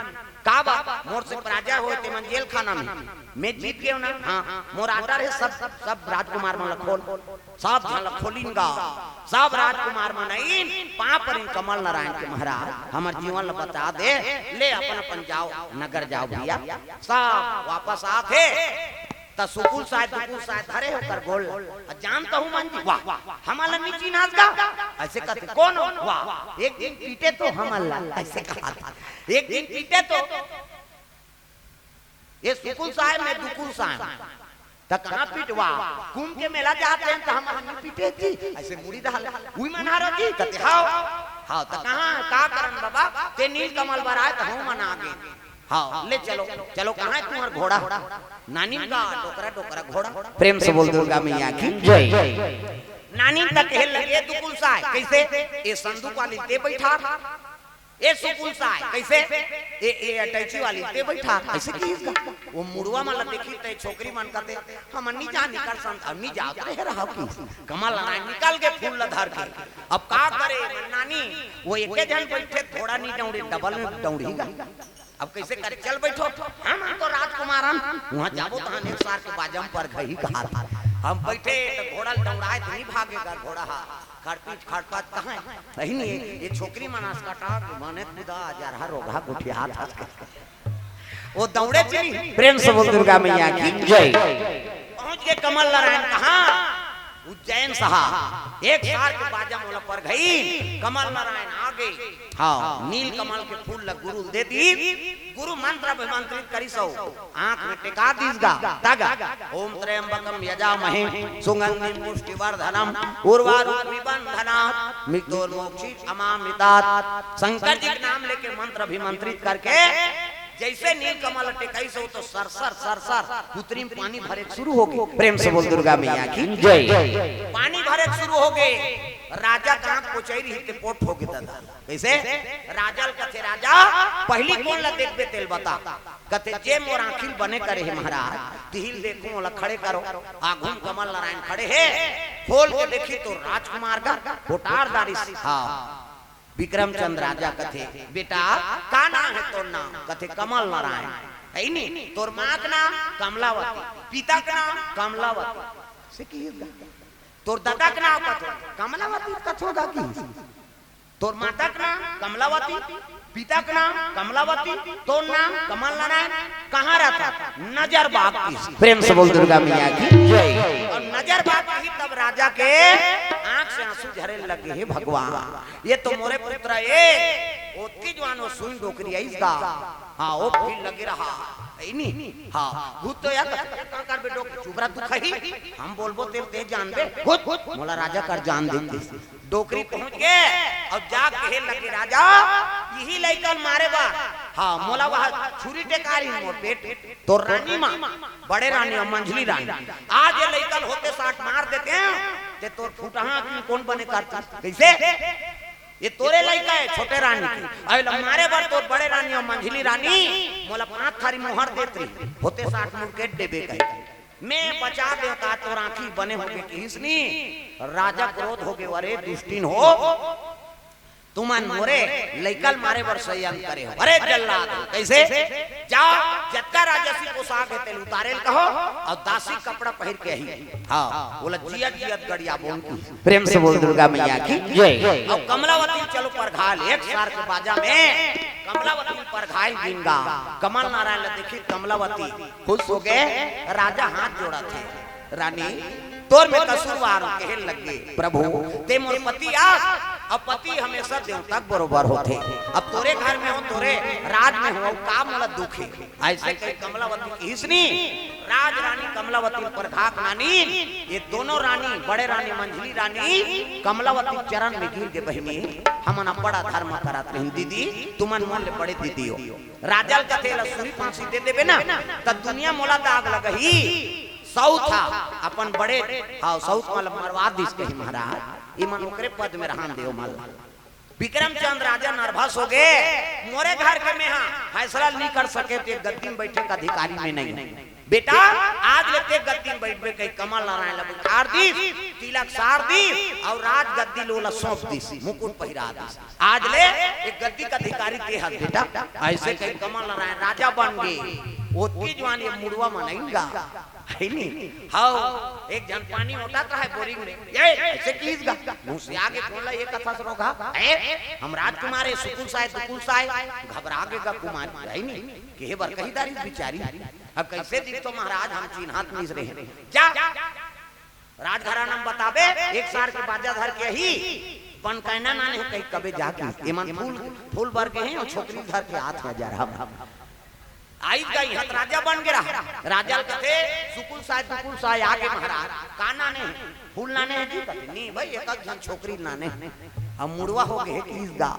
"का बा?" "मोर से पराजय होय ते मन जेल खाना में।" "मैं जीत गेव ना।" "हाँ।" "मोर आर्डर है, सब, सब राजकुमार मन ल खोल।" सब झन ल खोलिन गा, सब राजकुमार मन आइन, पाँव परिन कमल नारायण के, "महाराज, हमर जीवन ल बचा दे, ले अपन अपन जाओ, नगर जाओ भैया।" सब वापस आथे, त सुकुल साय, दुकुल साय धरे ओकर गोड़ ल। "जानत हूँ मन जी।" "वाह, हमन ल नी चिन्हास गा?" ऐसे कथे, "कोन हो?" "वाह, एक दिन पीटे तो हमन ल।" ऐसे कहा था, "एक दिन पीटे तो।" ये सुकुल साय, मैं दुकुल साय। त कहाँ पिटवा? कुंभ के मेला जात रहेन त हमन नी पीटे जी। ऐसे मुड़ी दहाल। उही मन हरो जी, कथे, "हाव।" "हाव, त कहाँ, का करन बाबा? ते नील कमल बर आय त हमन आगे।" "हाव, ले चलो।" "चलो, कहाँ है तुम्हार घोड़ा?" नानिन का डोकरा, डोकरा घोड़ा। प्रेम से बोल दुर्गा मैया की जय। नानिन त कहे लगे दुकुल साय, "कैसे?" "ये संदूक वाली ते बैठा।" "ए सुकुल साय, कैसे?" "ए, ए अटैची वाली ते बैठा।" ऐसे किहिस गा। वो मुड़वा मन ल देखिस त छोकरी मन कथे, "हमन नी जानी कर संत, अब नी जात रहे रहा की।" कमल नारायण निकल गे फूल ल धर के। अब का करे नानी, वो एके झन बैठे, घोड़ा नी दौड़े, डबल में दौड़ही गा। अब कैसे करे, "चल बैठो, हमन तो राजकुमार हन, उहाँ जाबो तहन एक सार के बाजा म परघाही कहा था।" हम बैठे त घोड़ा ल दौड़ाए त नी भागे गा घोड़ा हा। खड़पीट खड़पात कहाँ है? नहीं, नहीं, ये छोकरी मन अस कटा के माने खुदा जरहा रोगहा गुठियात हस। वो दौड़े चली। प्रेम से बोल दुर्गा मैया की जय। पहुँच गे कमल नारायण कहाँ? उज्जैन सहा। एक सार के बाजा मोला परघाही, कमल नारायण आगे। हाँ, नील कमल के फूल ल गुरु ल दे दीस। गुरु मंत्र अभिमंत्रित करिस अउ आँख में टेका दीस गा, तगा। "ओम त्र्यंबकम यजामहे सुगंधिम पुष्टिवर्धनम उर्वारुकमिव बंधनात् मृत्योर्मोक्षयितुममृतात्।" शंकर जी के नाम लेके मंत्र अभिमंत्रित करके जैसे नील कमल टेकाइस हो तो सरसर, सरसर पुतरी में पानी भरे शुरू हो गे। प्रेम से बोल दुर्गा मैया की जय। पानी भरे शुरू हो गे। राजा कहाँ कोचई रही ते पोट हो गे दादा। कैसे? राजा ल कथे, "राजा, पहली कोन ल देखबे तेल बता।" कथे, "जे मोर आँखी ल बने करे हे महाराज, तिही ल देखूं, ओला खड़े करो।" आघू म कमल नारायण खड़े हे, खोल के देखी तो राजकुमार गा कोठार दारिस। हाँ, विक्रमचंद राजा कथे, "बेटा, का नाम हे तोर नाम?" कथे, "कमल नारायण।" "है नी, तोर माँ के नाम?" "कमलावती।" "पिता के नाम?" "कमलावती।" से की, "तोर दादा के नाम?" कथे, "कमलावती।" कथे, "होगा की?" "तोर माता के नाम कमलावती, पिता के नाम कमलावती, तोर नाम कमल नारायण, कहाँ रहता?" नजर बाग की। प्रेम से बोल दुर्गा मैया की जय। अउ नजर बाग की तब राजा के आँख से आँसू झरे लगे, "हे भगवान, ये तो मोरे पुत्र ए।" ओतकी जुवान वो सुन डोकरी आइस गा। हाँ, वो फिर लगे रहा। है नी? हाँ, भूत तो यार, का कर बेटो, चुप रह, तू खही। हम बोलबो तेल ते जानबे। भूत, मोला राजा कर जान देते। डोकरी पहुंच गे अउ जा कहे लगे, "राजा, इही लइका ल मारे बर, हाँ, मोला वह छुरी टेका रही मोर पेट, तोर रानी माँ, बड़े रानी अउ मंझली रानी, आज ये लइका ल होते साठ मार देते हैं, ते तोर फुटहा की कोन बने करता? कइसे? ये तोरे लइका हे, छोटे रानी के। अउ ल मारे बर तोर बड़े रानी अउ मंझली रानी मोला पांच थारी मोहर देत रही, होते साठ मुड़ के देबे कहे। मैं बचा देवता तोर आंखी बने होगे किहिस नी। राजा क्रोध होगे, अरे दुष्टिन हो, तुमन मोरे लइका ल मारे बर षड्यंत्र करे हो। अरे जल्लाद हो, कइसे? जा, जतका राजसी पोशाक हे तेल उतारे ल कहो अउ दासी कपड़ा पहिर के आही। हां, ओला जियत जियत गड़ियाबोन की। प्रेम से बोल दुर्गा मैया की जय। अउ कमलावती ल चलो परघाय ल, एक सार के बाजा में कमलावती ल परघाय ल गिन गा। कमल नारायण ल देखिस कमलावती, खुश होगे। राजा हाथ जोड़त हे, रानी, तोर में कसूरवार हो, कहे लगे, प्रभु, ते मोर पति आस, अउ पति हमेशा देवता के बरोबर होथे। अब तोरे घर में हों, तोरे राज में हों, अउ का मोला दुख हे? अइसे कहि कमलावती किहिस नी। राज रानी कमलावती ल परघाय के नानी, ये दोनों रानी, बड़े रानी, मंझली रानी, कमलावती के चरण में गिर गे, बहिनी, हमन अब्बड़ अधर्म करत रहेन दीदी, तुमन मोर ले बड़े दीदी हो। राजा ल कथे, "एला सूरी फांसी दे देबे ना, त दुनिया मोला दाग लगही।" साउथ ह अपन बड़े, हां, साउथ वाला मरवा दिस कही महाराज, इमन ओकरे पद में रहन देव मन ला। विक्रमचंद राजा नर्वस होगे, मोरे घर के में हां फैसला नहीं कर सके, ते गद्दी में बैठे के अधिकारी में नहीं। बेटा, आज ले ते गद्दी में बैठबे कही कमल नारायण ला बिठार दिस, तिलक सार दिस अउ राज गद्दी ल ओला सौंप दिस, मुकुट पहिरा दिस। आज ले एक गद्दी के अधिकारी ते हस बेटा। अइसे कहि कमल नारायण राजा बन गे। ओतकी जुवान ये मुड़वा मन आइन गा, हे नी? हव, एक झन पानी ओटत रहय बोरिंग में, ये अइसे किहिस गा, मुंह से आगे बोला, ये कथस रोगहा, ए, हम राजकुमार हे, सुकुल साय, दुकुल साय, घबरा गे गा कुमारी, हे नी? केहे बर कहि दारिस बिचारी। अब कइसे दिखथों महाराज, हम चिन्हात नइ रहेन। जा, राजघराना म बताबे, एक सार के बाजा धर के आही, पनकैना नाने हे कहि कबे जाके। एमन फूल, फूल बर गे हे अउ छोकरी धर के आत हे जरा। आइस गा इहां त राजा बन गे रहा। राजा ल कथे, "सुकुल साय, दुकुल साय आगे महाराज, का नाने हे? फूल नाने हे जी?" कथे, "नी भई, एक झन छोकरी नाने हे।" अब मुड़वा होगे हे किहिस गा।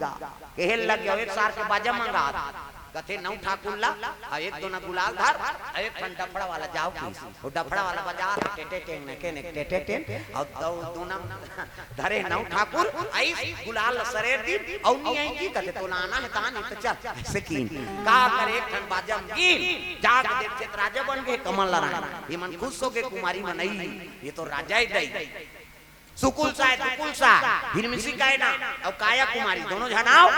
कहे लग गे, "एक सार के बाजा मंगा।" कथे, "नौ ठाकुर ला, अउ एक दोना गुलाल धर, अउ एक ठन डफड़ा वाला जाव किहिस।" वो डफड़ा वाला बजात हे, टेटे टेंग ने के ने, टेटे टेंग, अउ दो, दोना धरे नौ ठाकुर, आइस गुलाल ला सरेर दिस, अउ नी आइस जी कथे, "तोला आना हे त आ, नी त चल।" अइसे किहिन। का करे, एक ठन बाजा म गिन, जाके देखथे त राजा बन गे कमल नारायण। एमन खुश होगे कुमारी मन, "अई, ये तो राजा हे दई।" सुकुल साय, दुकुल साय, हिरमिसी कैना अउ काया कुमारी, दोनों झन आव,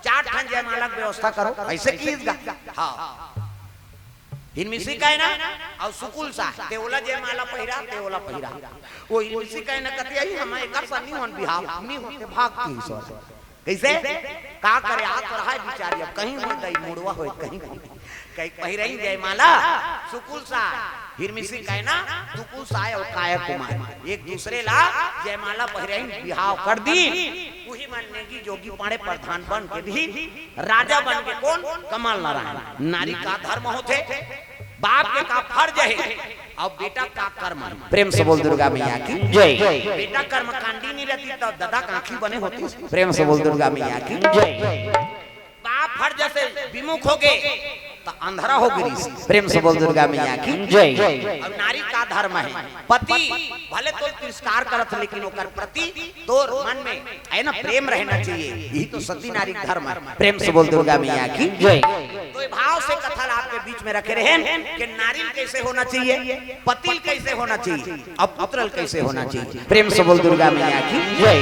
चार ठन जयमाला के व्यवस्था करो, अइसे किहिस गा। हां, हिरमिसी कैना अउ सुकुल साय, ते ओला जयमाला पहिरा, ते ओला पहिरा। वो हिरमिसी कैना कथे, "अई, हम एकर सन नी होन बिहाव, नी होते भाग किहिस।" कइसे? का करे, आत रहा हे बिचारी, अब कहीं होय दई, मुड़वा होय कहीं होय। कहि पहिरइन जयमाला, सुकुल साय, हिरमिसी कैना, दुकुल साय अउ काया कुमारी, एक दूसरे ला जयमाला पहिरइन, बिहाव कर दीन। उही मन नेगी जोगी पाड़े प्रधान बन के भी राजा बन के कोन? कमल नारायण। नारी का धर्म होथे, बाप के का फर्ज हे, अउ बेटा का कर्म हे। प्रेम से बोल दुर्गा मैया की जय। बेटा कर्मकांडी नी रहतिस त ददा के आंखी बने होतिस। प्रेम से बोल दुर्गा मैया की जय। बाप फर्ज से विमुख होगे त अंधरा होगे रिहिस। प्रेम से बोल दुर्गा मैया की जय। अउ नारी का धर्म हे, पति भले तो तिरस्कार करत हे, लेकिन ओकर प्रति तोर मन में हे ना, प्रेम रहना चाहिए। यही तो सती नारी का धर्म हे। प्रेम से बोल दुर्गा मैया की जय। तो ये भाव से कथा ला आपके बीच में रखे रहेन कि नारी ल कइसे होना चाहिए, पति ल कइसे होना चाहिए, अउ पुत्र ल कइसे होना चाहिए। प्रेम से बोल दुर्गा मैया की जय।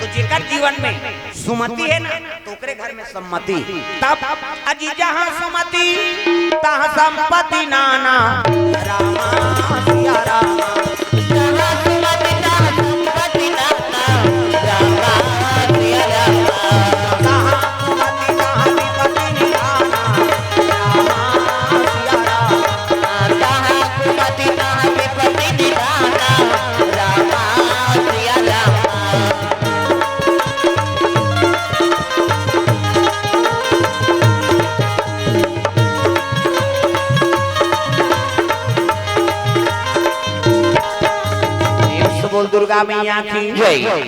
तो जेकर जीवन में सुमति हे ना, तो ओकरे घर में सम्मति। तब अजी जहाँ सुमति, तहाँ संपत्ति नाना। रामा सिया रामा। जहाँ सुमति, तहाँ संपत्ति नाना। रामा सिया रामा। जहाँ सुमति, तहाँ विपत्ति निधाना। रामा सिया रामा। जहाँ सुमति, तहाँ विपत्ति निधाना। रामा सिया रामा। प्रेम से बोल दुर्गा मैया की जय।